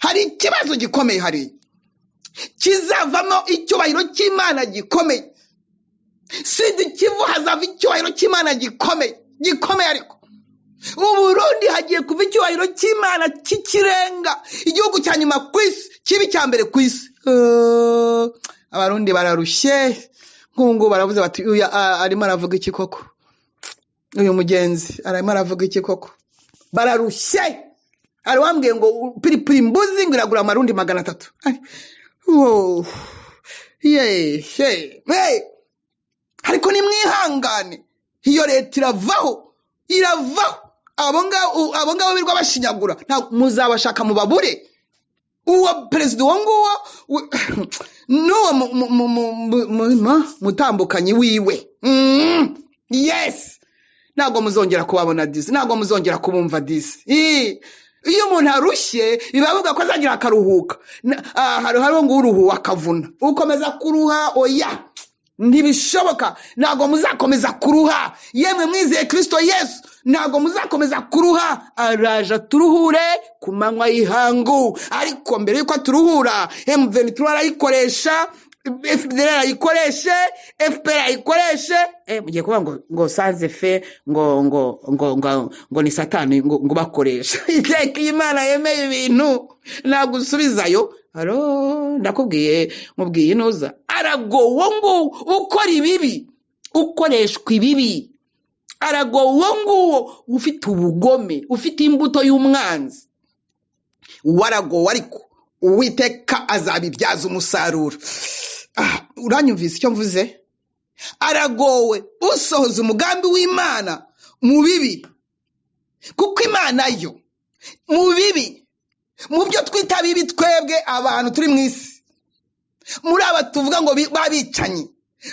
Hari ikibazo gikomeye hariya kizavamo icyubahiro cy'Imana gikomeye. Sud Kivu hazava icyubahiro cy'Imana gikomeye, gikomeye. Ariko Uburundi hagiye kuva icyubahiro cy'Imana cy'ikirenga, igihugu cya nyuma ku isi kibi cya mbere ku isi. Abarundi bararushye nk'ubu ngubu, baravuze bati uyu arimo aravuga iki koko, uyu mugenzi arimo aravuga iki koko? Bararushye. Hari uwambwiye ngo piripiri mbuzi ngo iragura amarundi 300. Ari, oh, ye, ye, hey. Ariko nimwihangane, iyo leta iravaho, iravaho. Abo ngabo birirwa bashinyagura, muzabashaka mubabure. Uwo perezida uwo nguwo n'uwo mutambukanyi wiwe. Yes, ntabwo muzongera kubabona disi, ntabwo muzongera kubumva disi. Iyo umuntu arushye biba bivuga ko azagira akaruhuka. Hari ngo uruhuha akavuna, ukomeza kuruha, oya ntibishoboka, ntabwo muzakomeza kuruha. Yemwe mwizeye Kristo Yesu, ntabwo muzakomeza kuruha. Araje aturuhure ku manywa y'ihangu, ariko mbere yuko aturuhura, M23 arayikoresha, FDL arayikoreshe, FPR ayikoreshe. Mugiye kuvuga ngo sanze fe ngo ngo ngo ngo ngo ni satani ngo bakoresha. Iteka iyo Imana yemeye ibintu ntabwo usubizayo. Aro ndakubwiye, mubwiye inuza aragowo ngo ukora ibibi, ukoreshwa ibibi, aragowo nguwo ufite ubugome, ufite imbuto y'umwanzi, waragowe, ariko Uwiteka azabibyaza umusaruro. Uranyumvise icyo mvuze? Aragowe usohoza umugambi w'Imana mu bibi, kuko Imana yo mu bibi, mu byo twita bibi twebwe abantu turi mu isi, muri aba tuvuga ngo babicanyi,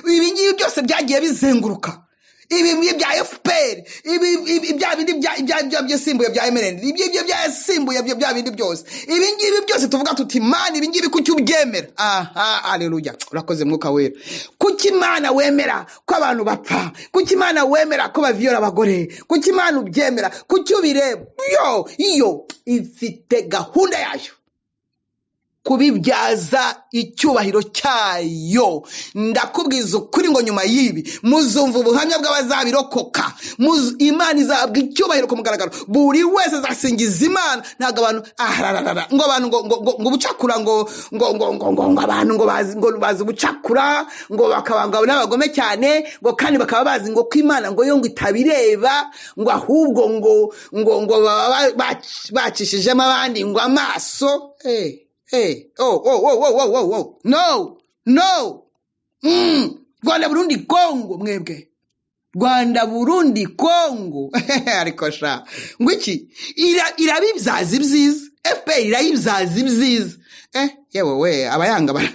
ibi ngibi byose byagiye bizenguruka, ibi ngibi bya FPR, ibi bya bindi bya byasimbuye bya MRN, ibi bya byasimbuye bya bindi byose, ibi ngibi byose tuvuga tuti Mana ibi ngibi kuki ubyemera? Aha, haleluya, urakoze Mwuka Wera. Kuki Imana wemera ko abantu bapfa? Kuki Imana wemera ko baviyora abagore? Kuki Imana ubyemera? Kuki ubireba? Yo iyo ifite gahunda yayo. Kubibyaza icyubahiro cyayo. Ndakubwiza ukuri ngo nyuma y'ibi muzumva ubuhamya bw'abazabirokoka. Imana izahabwa icyubahiro ku mugaragaro, buri wese azasingiza Imana. Ntabwo abantu ahararara ngo abantu ngo ubucakura, ngo abantu ngo bazi ubucakura, ngo bakaba ngo n'abagome cyane, ngo kandi bakaba bazi ngo ko Imana ngo yo ngo itabireba, ngo ahubwo ngo baba bacishijemo abandi ngo amaso. Oh oh oh oh oh oh oh, no no. Rwanda, Burundi, Kongo, mwebwe Rwanda, Burundi, Kongo, ariko sha ngo iki? Irabibyaza ibyiza. FPR irayibyaza ibyiza. Yewe we, abayanga bara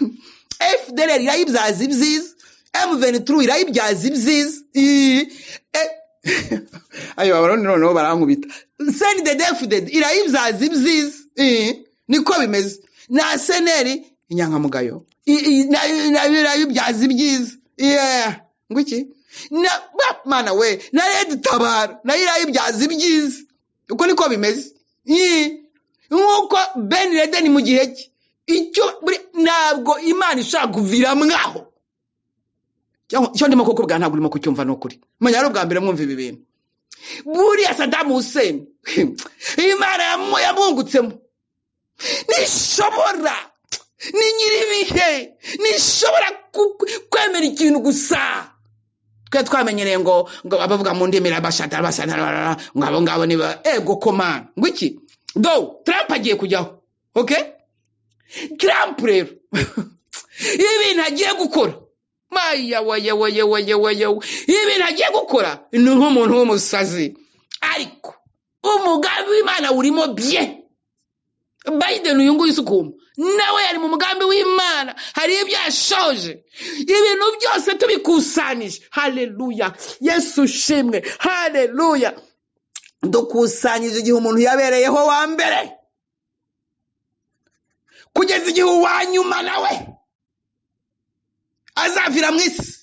FDLR irayibyaza ibyiza, M23 irayibyaza ibyiza. Ayo Abarundi noneho barankubita. CNDD-FDD irayibyaza ibyiza. Niko bimeze. Na CNL inyankamugayo nayo irayibyaza ibyiza. Yeah. Ngo iki? Na mana we, na Red Tabara nayo irayibyaza ibyiza. Uko niko bimeze. Nk'uko Ben Laden mu gihe cye icyo ntabwo Imana ishaka kuvira mwaho. Cyangwa icyo ndimo kukubwira ntabwo urimo kucyumva, ni ukuri. Menya ari ubwa mbere mwumva ibi bintu. Buriya Saddam Hussein Imana yamwungutsemo. Nishobora, ni nyir'ibihe, nishobora kwemera ikintu gusa. Twe twamenyereye ngo abavuga mu ndimi bashata bashata, ngo abo ngabo niba ego komana. Ngo iki do? Trump agiye kujyaho, okay? Trump rero ibintu agiye gukora, maya waye waye waye waye, ibintu agiye gukora ni nk'umuntu w'umusazi, ariko umugambi w'Imana urimo bye. Biden uyu nguyu usukuma nawe yari mu mugambi w'Imana, hari ibyo yashoje. Ibintu byose tubikusanije, haleluya, Yesu ushimwe, haleluya, dukusanyije igihe umuntu yabereyeho wa mbere kugeza igihe uwa nyuma nawe azavira mu isi,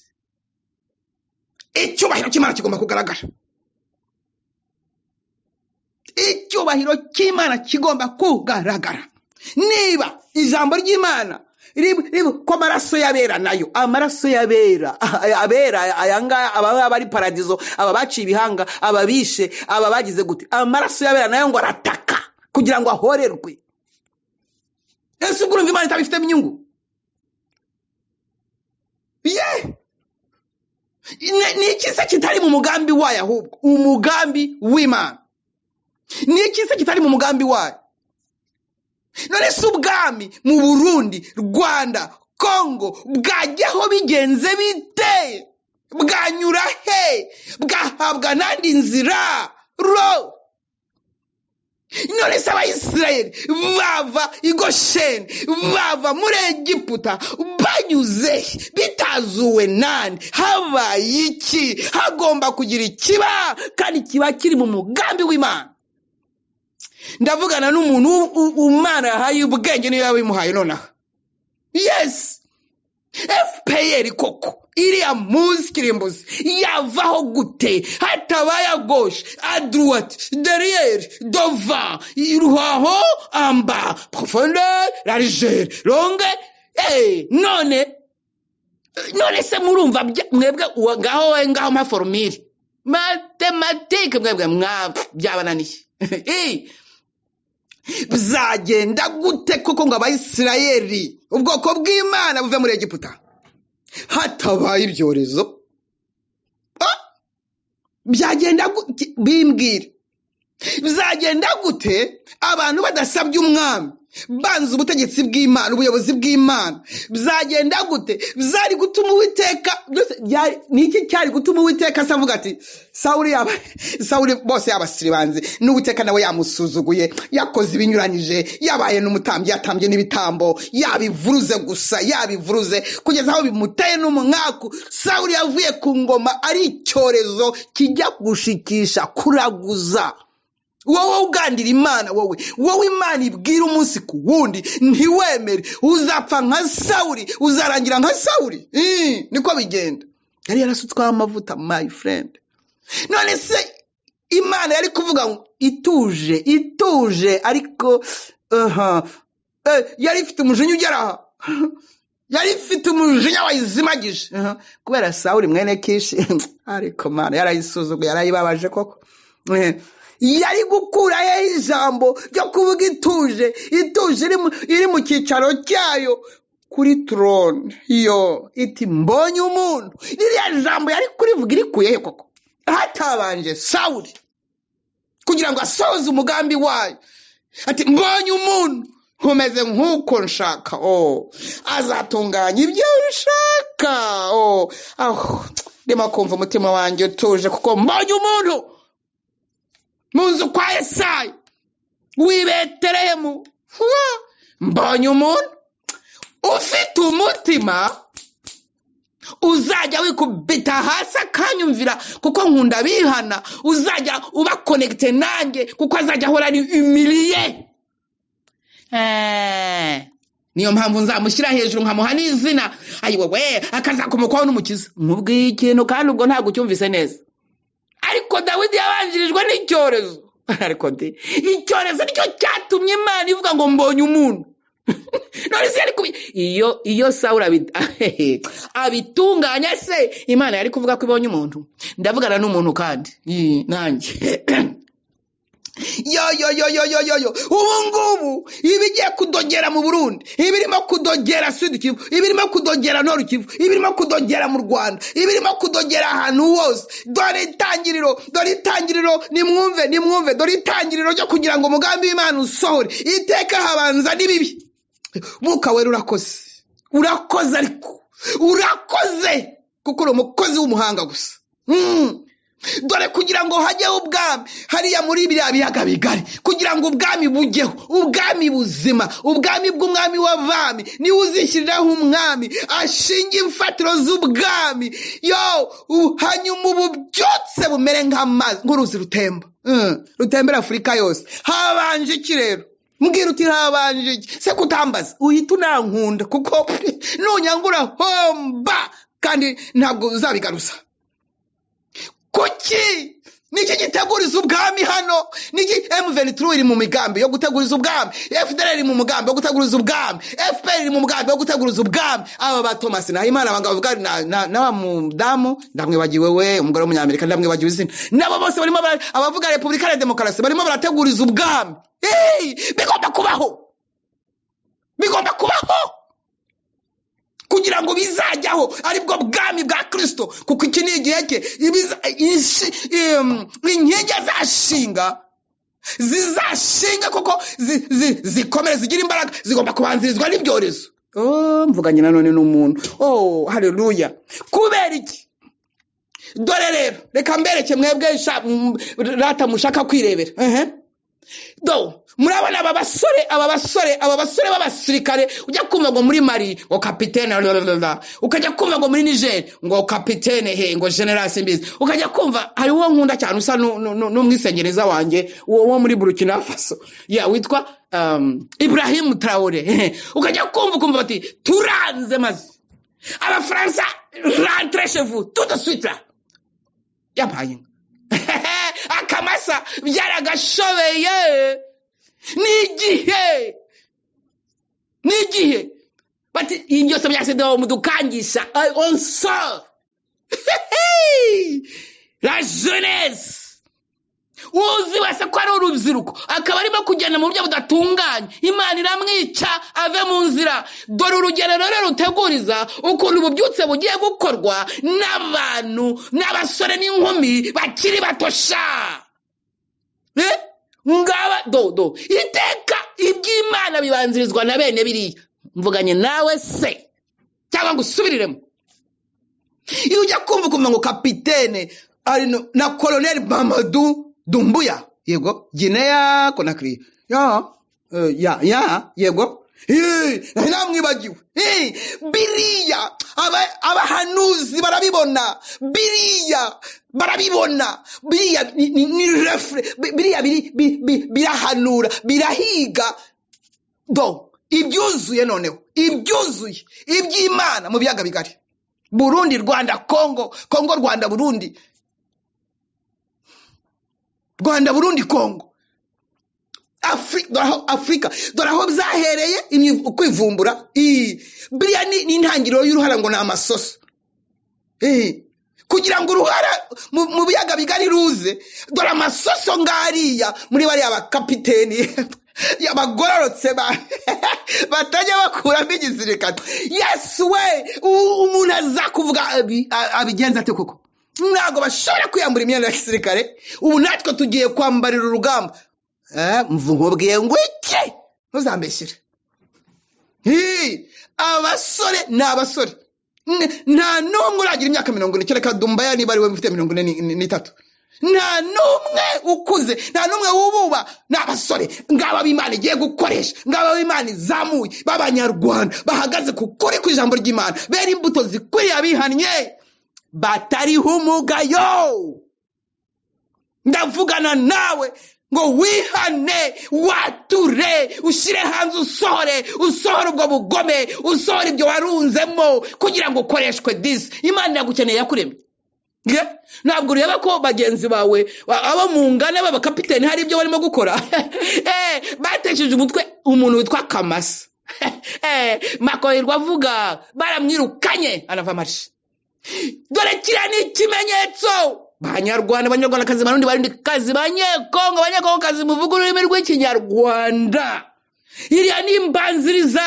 icyubahiro cy'Imana kigomba kugaragara. Icyubahiro cy'Imana kigomba kugaragara. Niba ijambo ry'Imana ko amaraso y'abera nayo, amaraso y'abera, abera aya ngaya, aba bari paradizo, aba baciye ibihanga, aba bishe, aba bagize gute, amaraso y'abera nayo ngo arataka kugira ngo ahorerwe. Ese ubwo urumva Imana itabifitemo inyungu? Ye, ni iki se kitari mu mugambi wayo? Ahubwo umugambi w'Imana, ni iki se kitari mu mugambi wayo? None se ubwami mu Burundi, Rwanda, Kongo bwajyaho bigenze bite? Bwanyura he? Bwahabwa nandi nzira ro? None se Abayisirayeli bava i Gosheni, bava muri Egiputa banyuze he? Bitazuwe nani? Habaye iki? Hagomba kugira ikiba, kandi kiba kiri mu mugambi w'Imana. Ndavugana n'umuntu Imana yahaye ubwenge, niyo yaba imuhaye nonaha. Yes, FPR koko iriya muzi kirimbuzi yavaho gute hatabaye à gauche, à droite, derrière, devant, iruhaho, en bas, profondeur, largeur, longue? None se murumva mwebwe ngaho we, ngaho mpa formule mathématique, mwebwe mwa byabananiye. Bizagenda gute koko ngo Abayisirayeli, ubwoko bw'Imana, buve muri Egiputa hatabaye ibyorezo? Ah! Byagenda bimbwire, bizagenda gute abantu badasabye umwami, banze ubutegetsi bw'Imana, ubuyobozi bw'Imana? Bizagenda gute? Byari gutuma Uwiteka byose ni iki cyari gutuma Uwiteka se avuga ati Sawuli yaba Sawuli, bose yabasiribanze, n'Uwiteka nawe yamusuzuguye, yakoze ibinyuranyije, yabaye n'umutambyi, yatambye n'ibitambo, yabivuruze gusa, yabivuruze kugeza aho bimuteye n'umwaku? Sawuli yavuye ku ngoma ari icyorezo kijya gushikisha, kuraguza. Wowe ugandira Imana, wowe Imana ibwira umunsi ku wundi ntiwemere, uzapfa nka Sawuli, uzarangira nka Sawuli. Niko bigenda. Yari yarasutsweho amavuta, my friend. None se Imana yari kuvuga ngo ituje, ituje, ariko aha. Yari ifite umujinya ugera aha, yari ifite umujinya wayizimagije. Kubera Sawuli mwene Kishi. Ariko Mana, yarayisuzuguye, yarayibabaje koko. Yari gukura he ijambo ryo kuvuga ituje, ituje iri mu cyicaro cyayo kuri trone, yo iti mbonye umuntu? Ririya jambo yari kurivuga irikuye he koko, hatabanje Sawuli kugira ngo asohoze umugambi wayo? Ati mbonye umuntu umeze nk'uko nshaka, oh, azatunganya ibyo nshaka. Oh, aho ndimo kumva umutima wanjye utuje, kuko mbonye umuntu mu nzu kwa Yesayi w'i Betelehemu. Mbonye umuntu ufite umutima uzajya wikubita hasi akanyumvira, kuko nkunda bihana, uzajya uba connecté nanjye, kuko azajya ahora ari humilié. Niyo mpamvu nzamushyira hejuru, nkamuha n'izina, ayiwewe, akazakomokwaho n'umukiza. Nkubwiye ikintu kandi ubwo ntabwo ucyumvise neza, ariko Dawidi yabanjirijwe n'icyorezo. Ariko de icyorezo nicyo cyatumye Imana ivuga ngo mbonye umuntu. None se yari iyo Sawuli abitunganya se, Imana yari kuvuga ko ibonye umuntu? Ndavugana n'umuntu kandi. Ii, nanjye yo yo yo yo yo yo yo, ubu ngubu ibigiye kudogera mu Burundi, ibirimo kudogera Sud Kivu, ibirimo kudogera Nord Kivu, ibirimo kudogera mu Rwanda, ibirimo kudogera ahantu hose, dore itangiriro, dore itangiriro. Nimwumve, nimwumve, dore itangiriro ryo kugira ngo umugambi w'Imana usohore. Iteka habanza n'ibibi. Mwuka Wera, urakoze, urakoze, ariko urakoze kuko uri umukozi w'umuhanga gusa. Dore kugira ngo hajyeho ubwami hariya muri biriya biyaga bigari, kugira ngo ubwami bujyeho, ubwami buzima, ubwami bw'umwami w'abami, niwe uzishyiriraho umwami, ashinga imfatiro z'ubwami, yo hanyuma ubu byose bumere nk'amazi, nk'uruzi rutemba, rutembera Afurika yose. Habanje iki rero? Mbwira uti habanje iki se? Kutambaza uhita unankunda, kuko nunyangura homba kandi ntabwo uzabigaruza. Kuki niki giteguriza ubwami hano? Niki? M23 iri mu migambi yo guteguriza ubwami, FDL iri mu mugambi wo guteguriza ubwami, FPR iri mu mugambi wo guteguriza ubwami. Aba ba Thomas Nahimana bavuga na wa mudamu ndamwibagiwe we, umugore w'umunyamerika, ndamwibagiwe izina, nabo bose barimo abavuga repubulika ya demokarasi barimo barateguriza ubwami. Hey, bigomba kubaho, bigomba kubaho kugira ngo bizajyaho aribwo bwami bwa Kristo, kuko iki ni igihe cye. Inkingi azashinga zizashinga kuko zikomere, zigira imbaraga, zigomba kubanzirizwa n'ibyorezo. Oh, mvuganye nanone n'umuntu. Oh, haleluya! Kubera iki? Dore rero, reka mbereke mwebwe rata mushaka kwirebera. Ehe. Do murabona aba basore, aba basore, aba basore b'abasirikare, ujya kumva ngo muri Mali ngo kapitene lalalala, ukajya kumva ngo muri Niger ngo kapitene he, ngo general simbizi, ukajya kumva hari uwo nkunda cyane usa n'umwisengereza wanjye, uwo wo muri Burkina Faso ya witwa Ibrahim Traore. Ukajya kumva ukumva bati turanze maze Abafaransa, rentrez chez vous tout de suite là. Yampaye inka akamasa, byaragashobeye. N'igihe, n'igihe bati ibi byose bya CEDEAO mudukangisha, on sort la jeunesse. Uzi wese ko ari urubyiruko akaba arimo kugenda mu buryo budatunganye, Imana iramwica ave mu nzira. Dore urugero rero ruteguriza ukuntu ububyutse bugiye gukorwa n'abantu, n'abasore n'inkumi bakiri bato sha. Eh? Ngaba do do iteka iby'Imana bibanzirizwa na bene biriya. Mvuganye nawe se cyangwa ngo usubiriremo? Iyo ujya kumva ukumva ngo kapitene ari na koloneli Mamadou Doumbouya, yego, Guinea Conakry, ya ya ya, yego. Eh, nari namwibagiwe. Eh, biriya abahanuzi barabibona, biriya barabibona, biriya ni reflet, biriya birahanura, birahiga. Do ibyuzuye noneho, ibyuzuye iby'Imana mu biyaga bigari: Burundi, Rwanda, Kongo, Kongo, Rwanda, Burundi, Rwanda, Burundi, Kongo. Dore aho Afurika, dore aho byahereye kwivumbura. Biriya ni intangiriro y'uruhara, ngo ni amasoso. Kugira ngo uruhara mu biyaga bigari ruze, dore amasoso ngariya muri bariya bakapiteni abagororotse batajya bakuramo igisirikare. Yesu we, umuntu aza kuvuga abigenza ate koko? Ntabwo bashobora kwiyambura imyenda ya gisirikare. Ubu natwe tugiye kwambarira urugamba. Mvugubwiye ngo iki? Ntuzambeshyire. Abasore ni abasore. Nta n'umwe uragira imyaka 40, kereka Dumbaya niba ari we ufite 43. Nta n'umwe ukuze, nta n'umwe wububa. Ni abasore ngaba b'Imana igiye gukoresha, ngaba b'Imana izamuye, b'Abanyarwanda bahagaze ku kuri kw'ijambo ry'Imana, bera imbuto zikwiriye abihannye, batariho umugayo. Ndavugana nawe ngo wihane, wature, ushyire hanze, usohore, usohore ubwo bugome, usohore ibyo warunzemo kugira ngo ukoreshwe. Disi Imana iragukeneye, yakuremye. Ntabwo ureba ko bagenzi bawe abo mungana b'abakapiteni hari ibyo barimo gukora? Batesheje umutwe umuntu witwa Kamasa. Makoherwa avuga baramwirukanye anava amashi. Dore kiriya ni ikimenyetso. Banyarwanda, Banyarwandakazi, Barundi, Barundikazi, Banyekongo, Banyekongokazi, muvuga ururimi rw'Ikinyarwanda, iriya ni imbanziriza.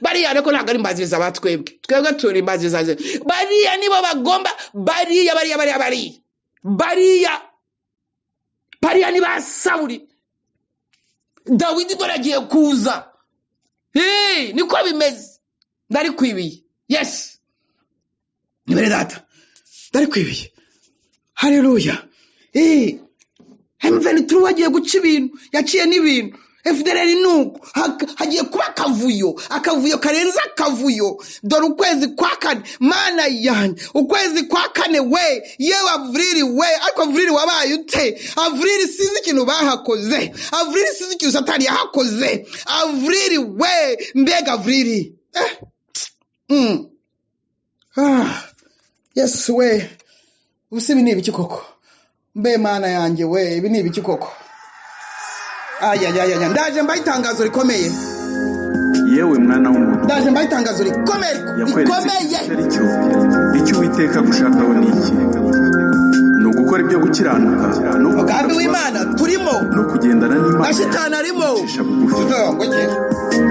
Bariya ariko ntabwo ari imbanziriza ba twebwe, twebwe turi imbanziriza. Bariya nibo bagomba, bariya, bariya, bariya, bariya, bariya, bariya ni ba Sawuli. Dawidi dore agiye kuza. Niko bimeze. Ndarikwibiye. Yes, ni bene data, ndarikwibiye. Haleluya. M23 agiye guca ibintu, yaciye n'ibintu. FDLR nuko hagiye kuba akavuyo, akavuyo karenze akavuyo. Dore ukwezi kwa kane, Mana yanjye, ukwezi kwa kane we, yewe Avril we. Ariko Avril wabaye ute? Avril sinzi ikintu bahakoze, Avril sinzi ikintu Satani yahakoze. Avril we, mbega Avril. Ah, Yesu we, ubu ibi ni ibiki koko? Mbe Mana yanjye we, ibi ni ibiki koko? Ayayayaya, ndaje mbaha itangazo rikomeye. Yewe mwana w'umuntu, Ndaje mbaha itangazo rikomeye. yakweretse Rikomeye. icyo ari cyo. Icyo Uwiteka agushakaho ni iki? Ni ugukora ibyo gukiranuka no Umugambi w'Imana turimo no kugendana n'Imana na Shitani arimo. yicisha bugufi.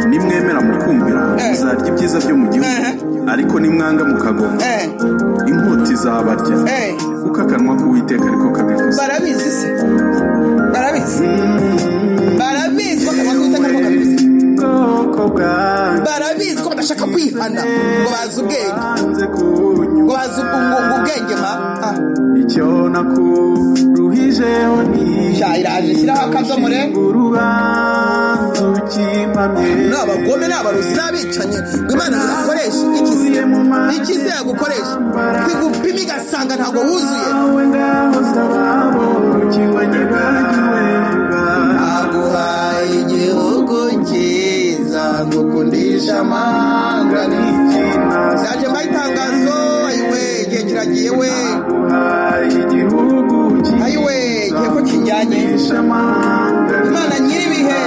Nimwemera mukumvira, muzarya ibyiza byo mu gihugu, ariko nimwanga mukagoma, inkota izabarya, kuko akanwa k'Uwiteka ariko kabivuze. Barabizi se? Barabizi, barabizi ko akanwa k'Uwiteka ariko kabivuze. Bwoko bwanjye, Barabizi ko badashaka kwihana, ngo bazi ubwenge, banze kunyumva. ngo bazi ngo ubwenge ma. Ah. Icyo nakuruhijeho ni Sha, iraje, shyiraho akadomo re. Urubanza ukimpamye. Ni abagome, ni abarozi, n'abicanyi, ngo Imana izakoresha iki se? Iki se yagukoresha kwigupima igasanga ntabwo wuzuye? Nawe ngaho saba ukiwanyibagiwe. Aguhaye igihugu cyiza, ngukundisha amahanga. Ndaje mbaha itangazo. Ayiwe, igihe kiragiye we. Igihugu. Ayiwe, igihe ko kijyanye. Imana nyir'ibihe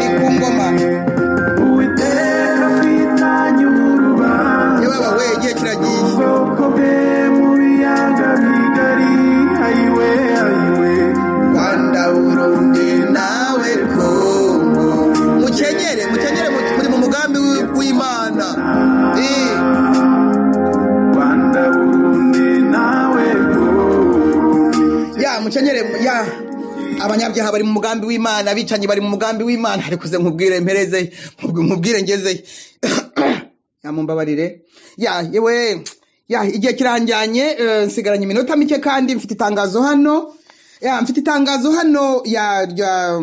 iri ku ngoma. Uwiteka afitanye urubanza Yewe we, igihe kiragiye. ubwoko bwe mu biyaga bigari. Ayiwe, ayiwe. Rwanda, Burundi nawe Kongo, mukenyere, mukenyere, muri mu mugambi w'Imana. Rwanda, Burundi nawe Kongo. Ya, mukenyere ya. Abanyabyaha bari mu mugambi w'Imana, abicanyi bari mu mugambi w'Imana. Ariko uze nkubwire mpereze, nkubwire ngeze ya, mumbabarire ya. Yewe ya, igihe kiranjyanye, nsigaranye iminota mike kandi mfite itangazo hano. Ya, mfite itangazo hano ya ya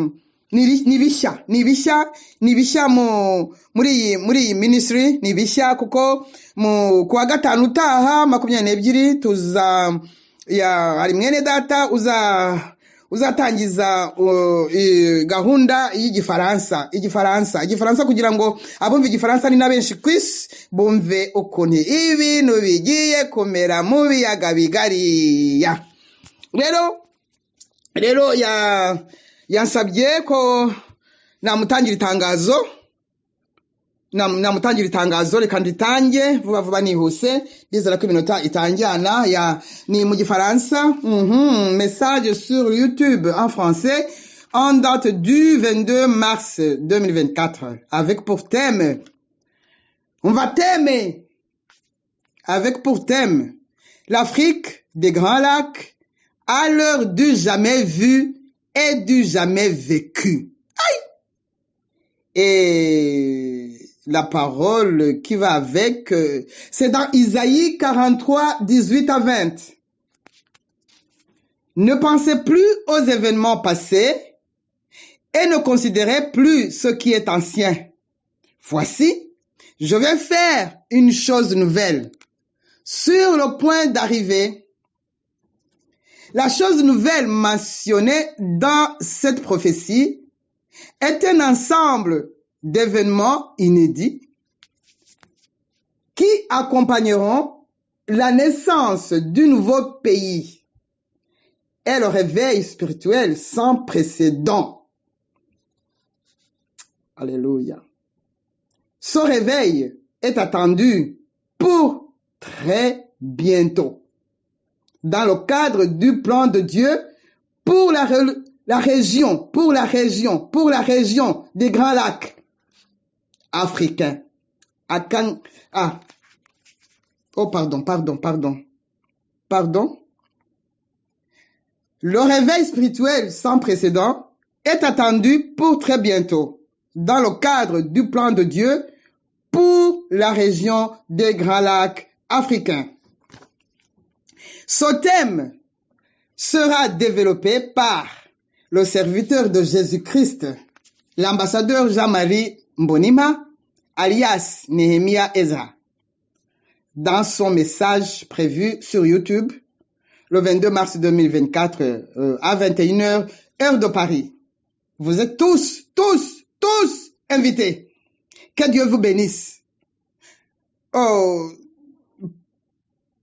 ni bishya, ni bishya, ni bishya muri iyi ministry, ni bishya kuko mu kuwa gatanu utaha 22 tuza ya, hari mwene data uzatangiza gahunda y'Igifaransa, Igifaransa, Igifaransa, kugira ngo abumva Igifaransa ni na benshi ku isi bumve ukuntu ibintu bigiye kumera mu biyaga bigari. Ya, rero ya Yansabye ko namutangira itangazo. Namutangira itangazo, reka nditange vuba vuba nihuse, ndizera ko iminota itanjyana. Ya, ni mu gifaransa. Message sur YouTube en français en date du 22 mars 2024 avec pour thème, on va thème, avec pour thème l'Afrique des Grands Lacs à l'heure du jamais vu et du jamais vécu. Et la parole qui va avec, c'est dans Isaïe 43, 18 à 20. Ne pensez plus aux événements passés et ne considérez plus ce qui est ancien. Voici, je vais faire une chose nouvelle sur le point d'arriver. La chose nouvelle mentionnée dans cette prophétie est un ensemble d'événements inédits qui accompagneront la naissance du nouveau pays et le réveil spirituel sans précédent. Alléluia. Ce réveil est attendu pour très bientôt dans le cadre du plan de Dieu pour la région, pour la région, pour la région des Grands Lacs africains. Ah, oh pardon, pardon, pardon, pardon. Le réveil spirituel sans précédent est attendu pour très bientôt dans le cadre du plan de Dieu pour la région des Grands Lacs africains. Ce thème sera développé par le serviteur de Jésus-Christ, l'ambassadeur Jean-Marie Mbonimpa, alias Nehemia Ezra, dans son message prévu sur YouTube le 22 mars 2024 à 21h, heure de Paris. Vous êtes tous, tous, tous invités. Que Dieu vous bénisse. Oh,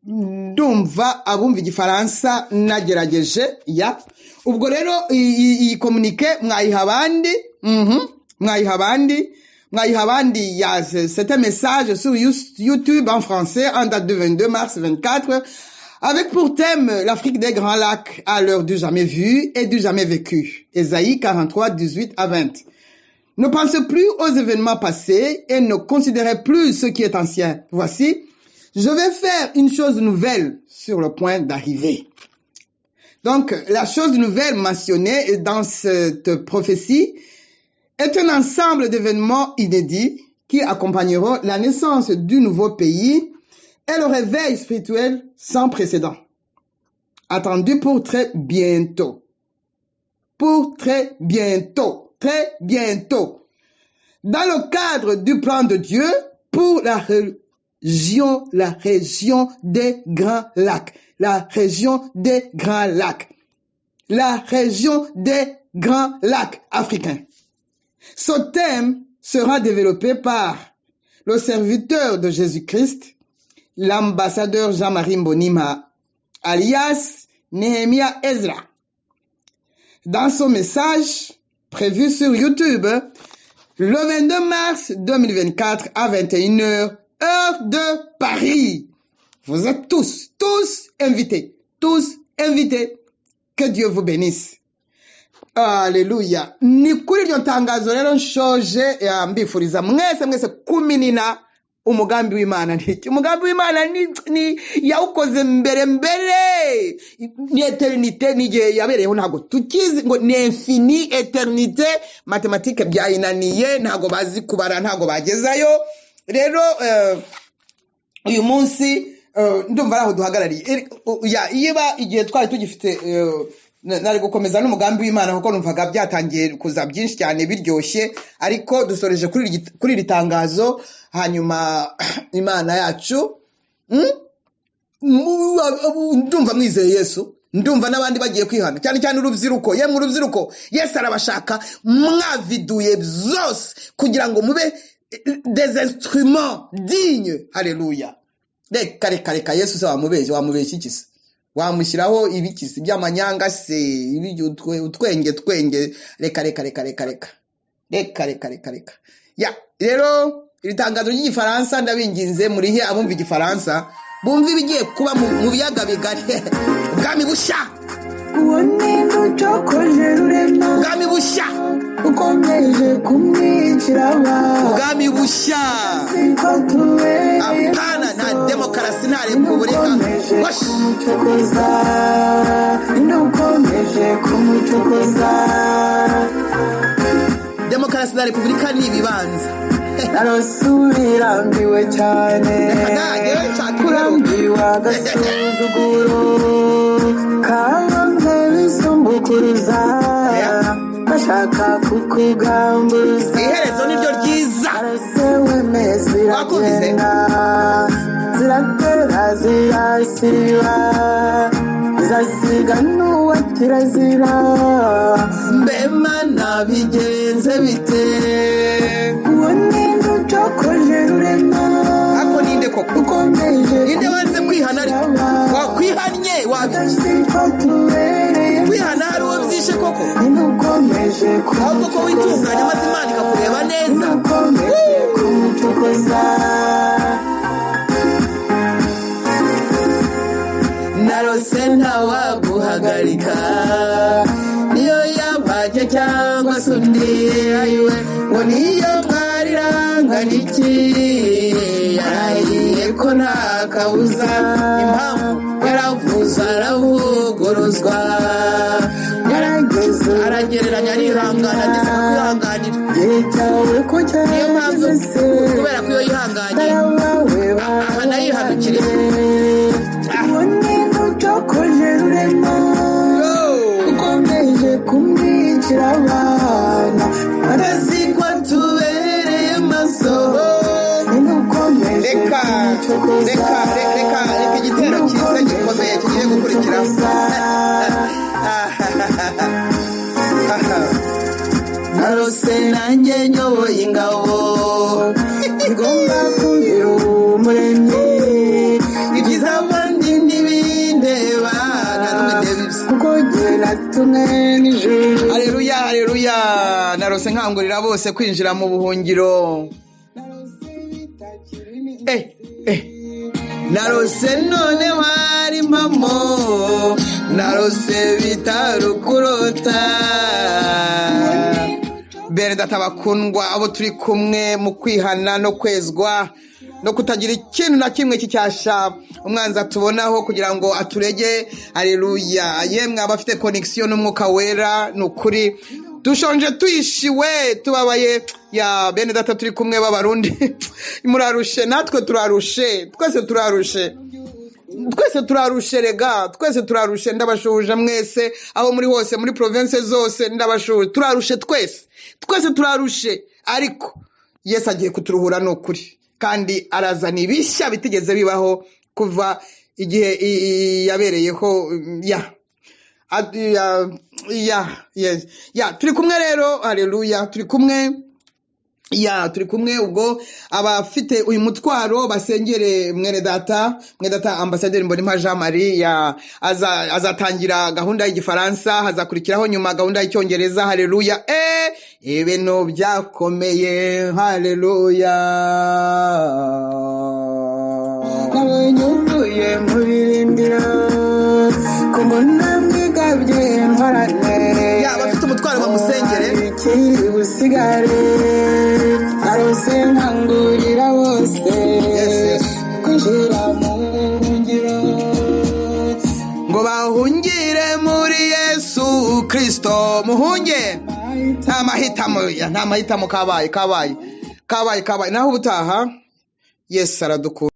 ndumva abumva igifaransa nagerageje. Ya, ubwo rero iyi communiqué mwayiha abandi, mwayiha abandi, mwayiha abandi. Ya, c'est un message sur YouTube en français en date du 22 mars 24 avec pour thème l'Afrique des Grands Lacs à l'heure du jamais vu et du jamais vécu. Ésaïe 43, 18 à 20. Ne pensez plus aux événements passés et ne considérez plus ce qui est ancien. Voici, je vais faire une chose nouvelle sur le point d'arriver. Donc, la chose nouvelle mentionnée dans cette prophétie est un ensemble d'événements inédits qui accompagneront la naissance du nouveau pays et le réveil spirituel sans précédent, attendu pour très bientôt. Pour très bientôt, très bientôt. Dans le cadre du plan de Dieu pour la région des Grands Lacs, la région des Grands Lacs, la région des Grands Lacs africains. Ce thème sera développé par le serviteur de Jésus-Christ, l'ambassadeur Jean-Marie Mbonimpa, alias Nehemia Ezra. Dans son message prévu sur YouTube le 22 mars 2024 à 21h, heure de Paris. Vous êtes tous, tous invités, tous invités. Que Dieu vous bénisse. Aleluya. Ni kuri iryo tangazo rero nshoje. Ya, mbifuriza mwese mwese kuminina umugambi w'Imana. Ntiki umugambi w'Imana ni yawukoze mbere mbere, ni éternité, n'igihe yabereyeho ntabwo tukizi, ngo ni infini, éternité, mathématiques byayinaniye, ntabwo bazi kubara, ntabwo bagezayo. Rero uyu munsi ndumva ari aho duhagarariye. Ya, iba igihe twari tugifite nari gukomeza n'umugambi w'Imana, kuko numvaga byatangiye kuza byinshi cyane biryoshye, ariko dusoreje kuri iri tangazo. Hanyuma Imana yacu, ndumva mwizeye Yesu, ndumva n'abandi bagiye kwihana, cyane cyane urubyiruko. Yemwe urubyiruko, Yesu arabashaka mwaviduye byose kugira ngo mube des instruments dignes. Haleluya. Reka reka reka, Yesu se wamubeshya, wamubeshya iki se? Wamushyiraho ibikisi by'amanyanga se, utwenge twenge? Reka reka reka reka reka reka reka reka reka. Ya, rero iri tangazo ry'Igifaransa ndabinginze murihe abumva Igifaransa, bumva ibigiye kuba mu biyaga bigari. Ubwami bushya, Uwo ninde ucokoje Rurema, ubwami bushya, ukomeje kumwicira abana? Ubwami bushya. Siko tubereye Apana, nta demokarasi, nta repubulika. ukomeje Wash! kumucokoza, ninde ukomeje kumucokoza? Demokarasi na repubulika ni ibibanza. Narasubirambiwe cyane, Reka da, njyewe nshaka kurambiwe agasuzuguro kabamwe bisumbukuruza bashaka kukugamburuza. Iherezo niryo ryiza. Arasewe Wakumvise? ziragenda, ziratera, zirasiba, zasiga n'uwa kirazira. Mbe Mana, bigenze bite? Uwo ninde ucokoje Rurema, Ako ninde koko? ukomeje Ninde wanze kwihana? Ariko wakwihannye wabi siko tubereye kwihana hari uwo byishe koko? Ninde ukomeje Ahubwo ko witunganya maze Imana ikakureba neza. Ninde ukomeje kumucokoza? Narose ntawaguhagarika, niyo yabajye cyangwa se undi. Ayiwe, ngo niyo mwarirangana iki, yarahiye ko nta kabuza. Impamvu yaravuze aravuguruzwa. Yarageze Aragereranya, arihangana, ndetse no kwihanganira. Igihe cyawe ko Niyo mpamvu cyageze se, kubera ko iyo yihanganye abawe aha nayihanukiriye. Uwo ninde ucokoje Rurema, ukomeje kumwicira abana? Atazikwa tubereye maso. Ninde ukomeje Reka kumucokoza? reka reka reka, igitero cyiza gikomeye kigiye gukurikira. Narose nanjye nyoboye ingabo. Ngomba kubira Umuremyi. Ibyiza abandi ntibindeba, nta n'umwe ndeba ibye. Kuko jye natumwe n'ijuru. Haleluya, haleluya! Narose nkangurira bose kwinjira mu buhungiro. Narose none hari impamo, narose bitari ukurota. Bene Data bakundwa, abo turi kumwe mu kwihana no kwezwa no kutagira ikintu na kimwe cy'icyasha umwanzi atubonaho kugira ngo aturege. Haleluya! Yemwe abafite connexion n'Umwuka Wera, ni ukuri dushonje, tuyishiwe, tubabaye. Ya bene Data turi kumwe b'Abarundi, murarushe, natwe turarushe, twese turarushe, twese turarushe rega, twese turarushe. Ndabashuhuje mwese aho muri hose, muri province zose, ndabashuhuje. Turarushe twese, twese turarushe, ariko Yesu agiye kuturuhura, ni ukuri, kandi arazana ibishya bitigeze bibaho kuva igihe yabereyeho. Ya ya ya, yes. Ya, turi kumwe rero. Haleluya, turi kumwe. Ya, turi kumwe. Ubwo abafite uyu mutwaro basengere mwene data, mwene data Ambasaderi Mbonimpa Jean Marie. Ya, azatangira gahunda y'Igifaransa, hazakurikiraho nyuma gahunda y'Icyongereza. Haleluya! Ibintu byakomeye. Haleluya! Nabonye uvuye mu birindiro, ko mbona mwigabye ntwarane. Ya, abafite umutwaro bamusengere. Ikiri busigare, arose nkangurira bose Yes. kwinjira mu buhungiro. Ngo bahungire muri Yesu Kristo, muhunge, nta mahitamo ya, nta mahitamo. Kabaye, kabaye, kabaye, kabaye. Naho ubutaha, Yesu aradukunda.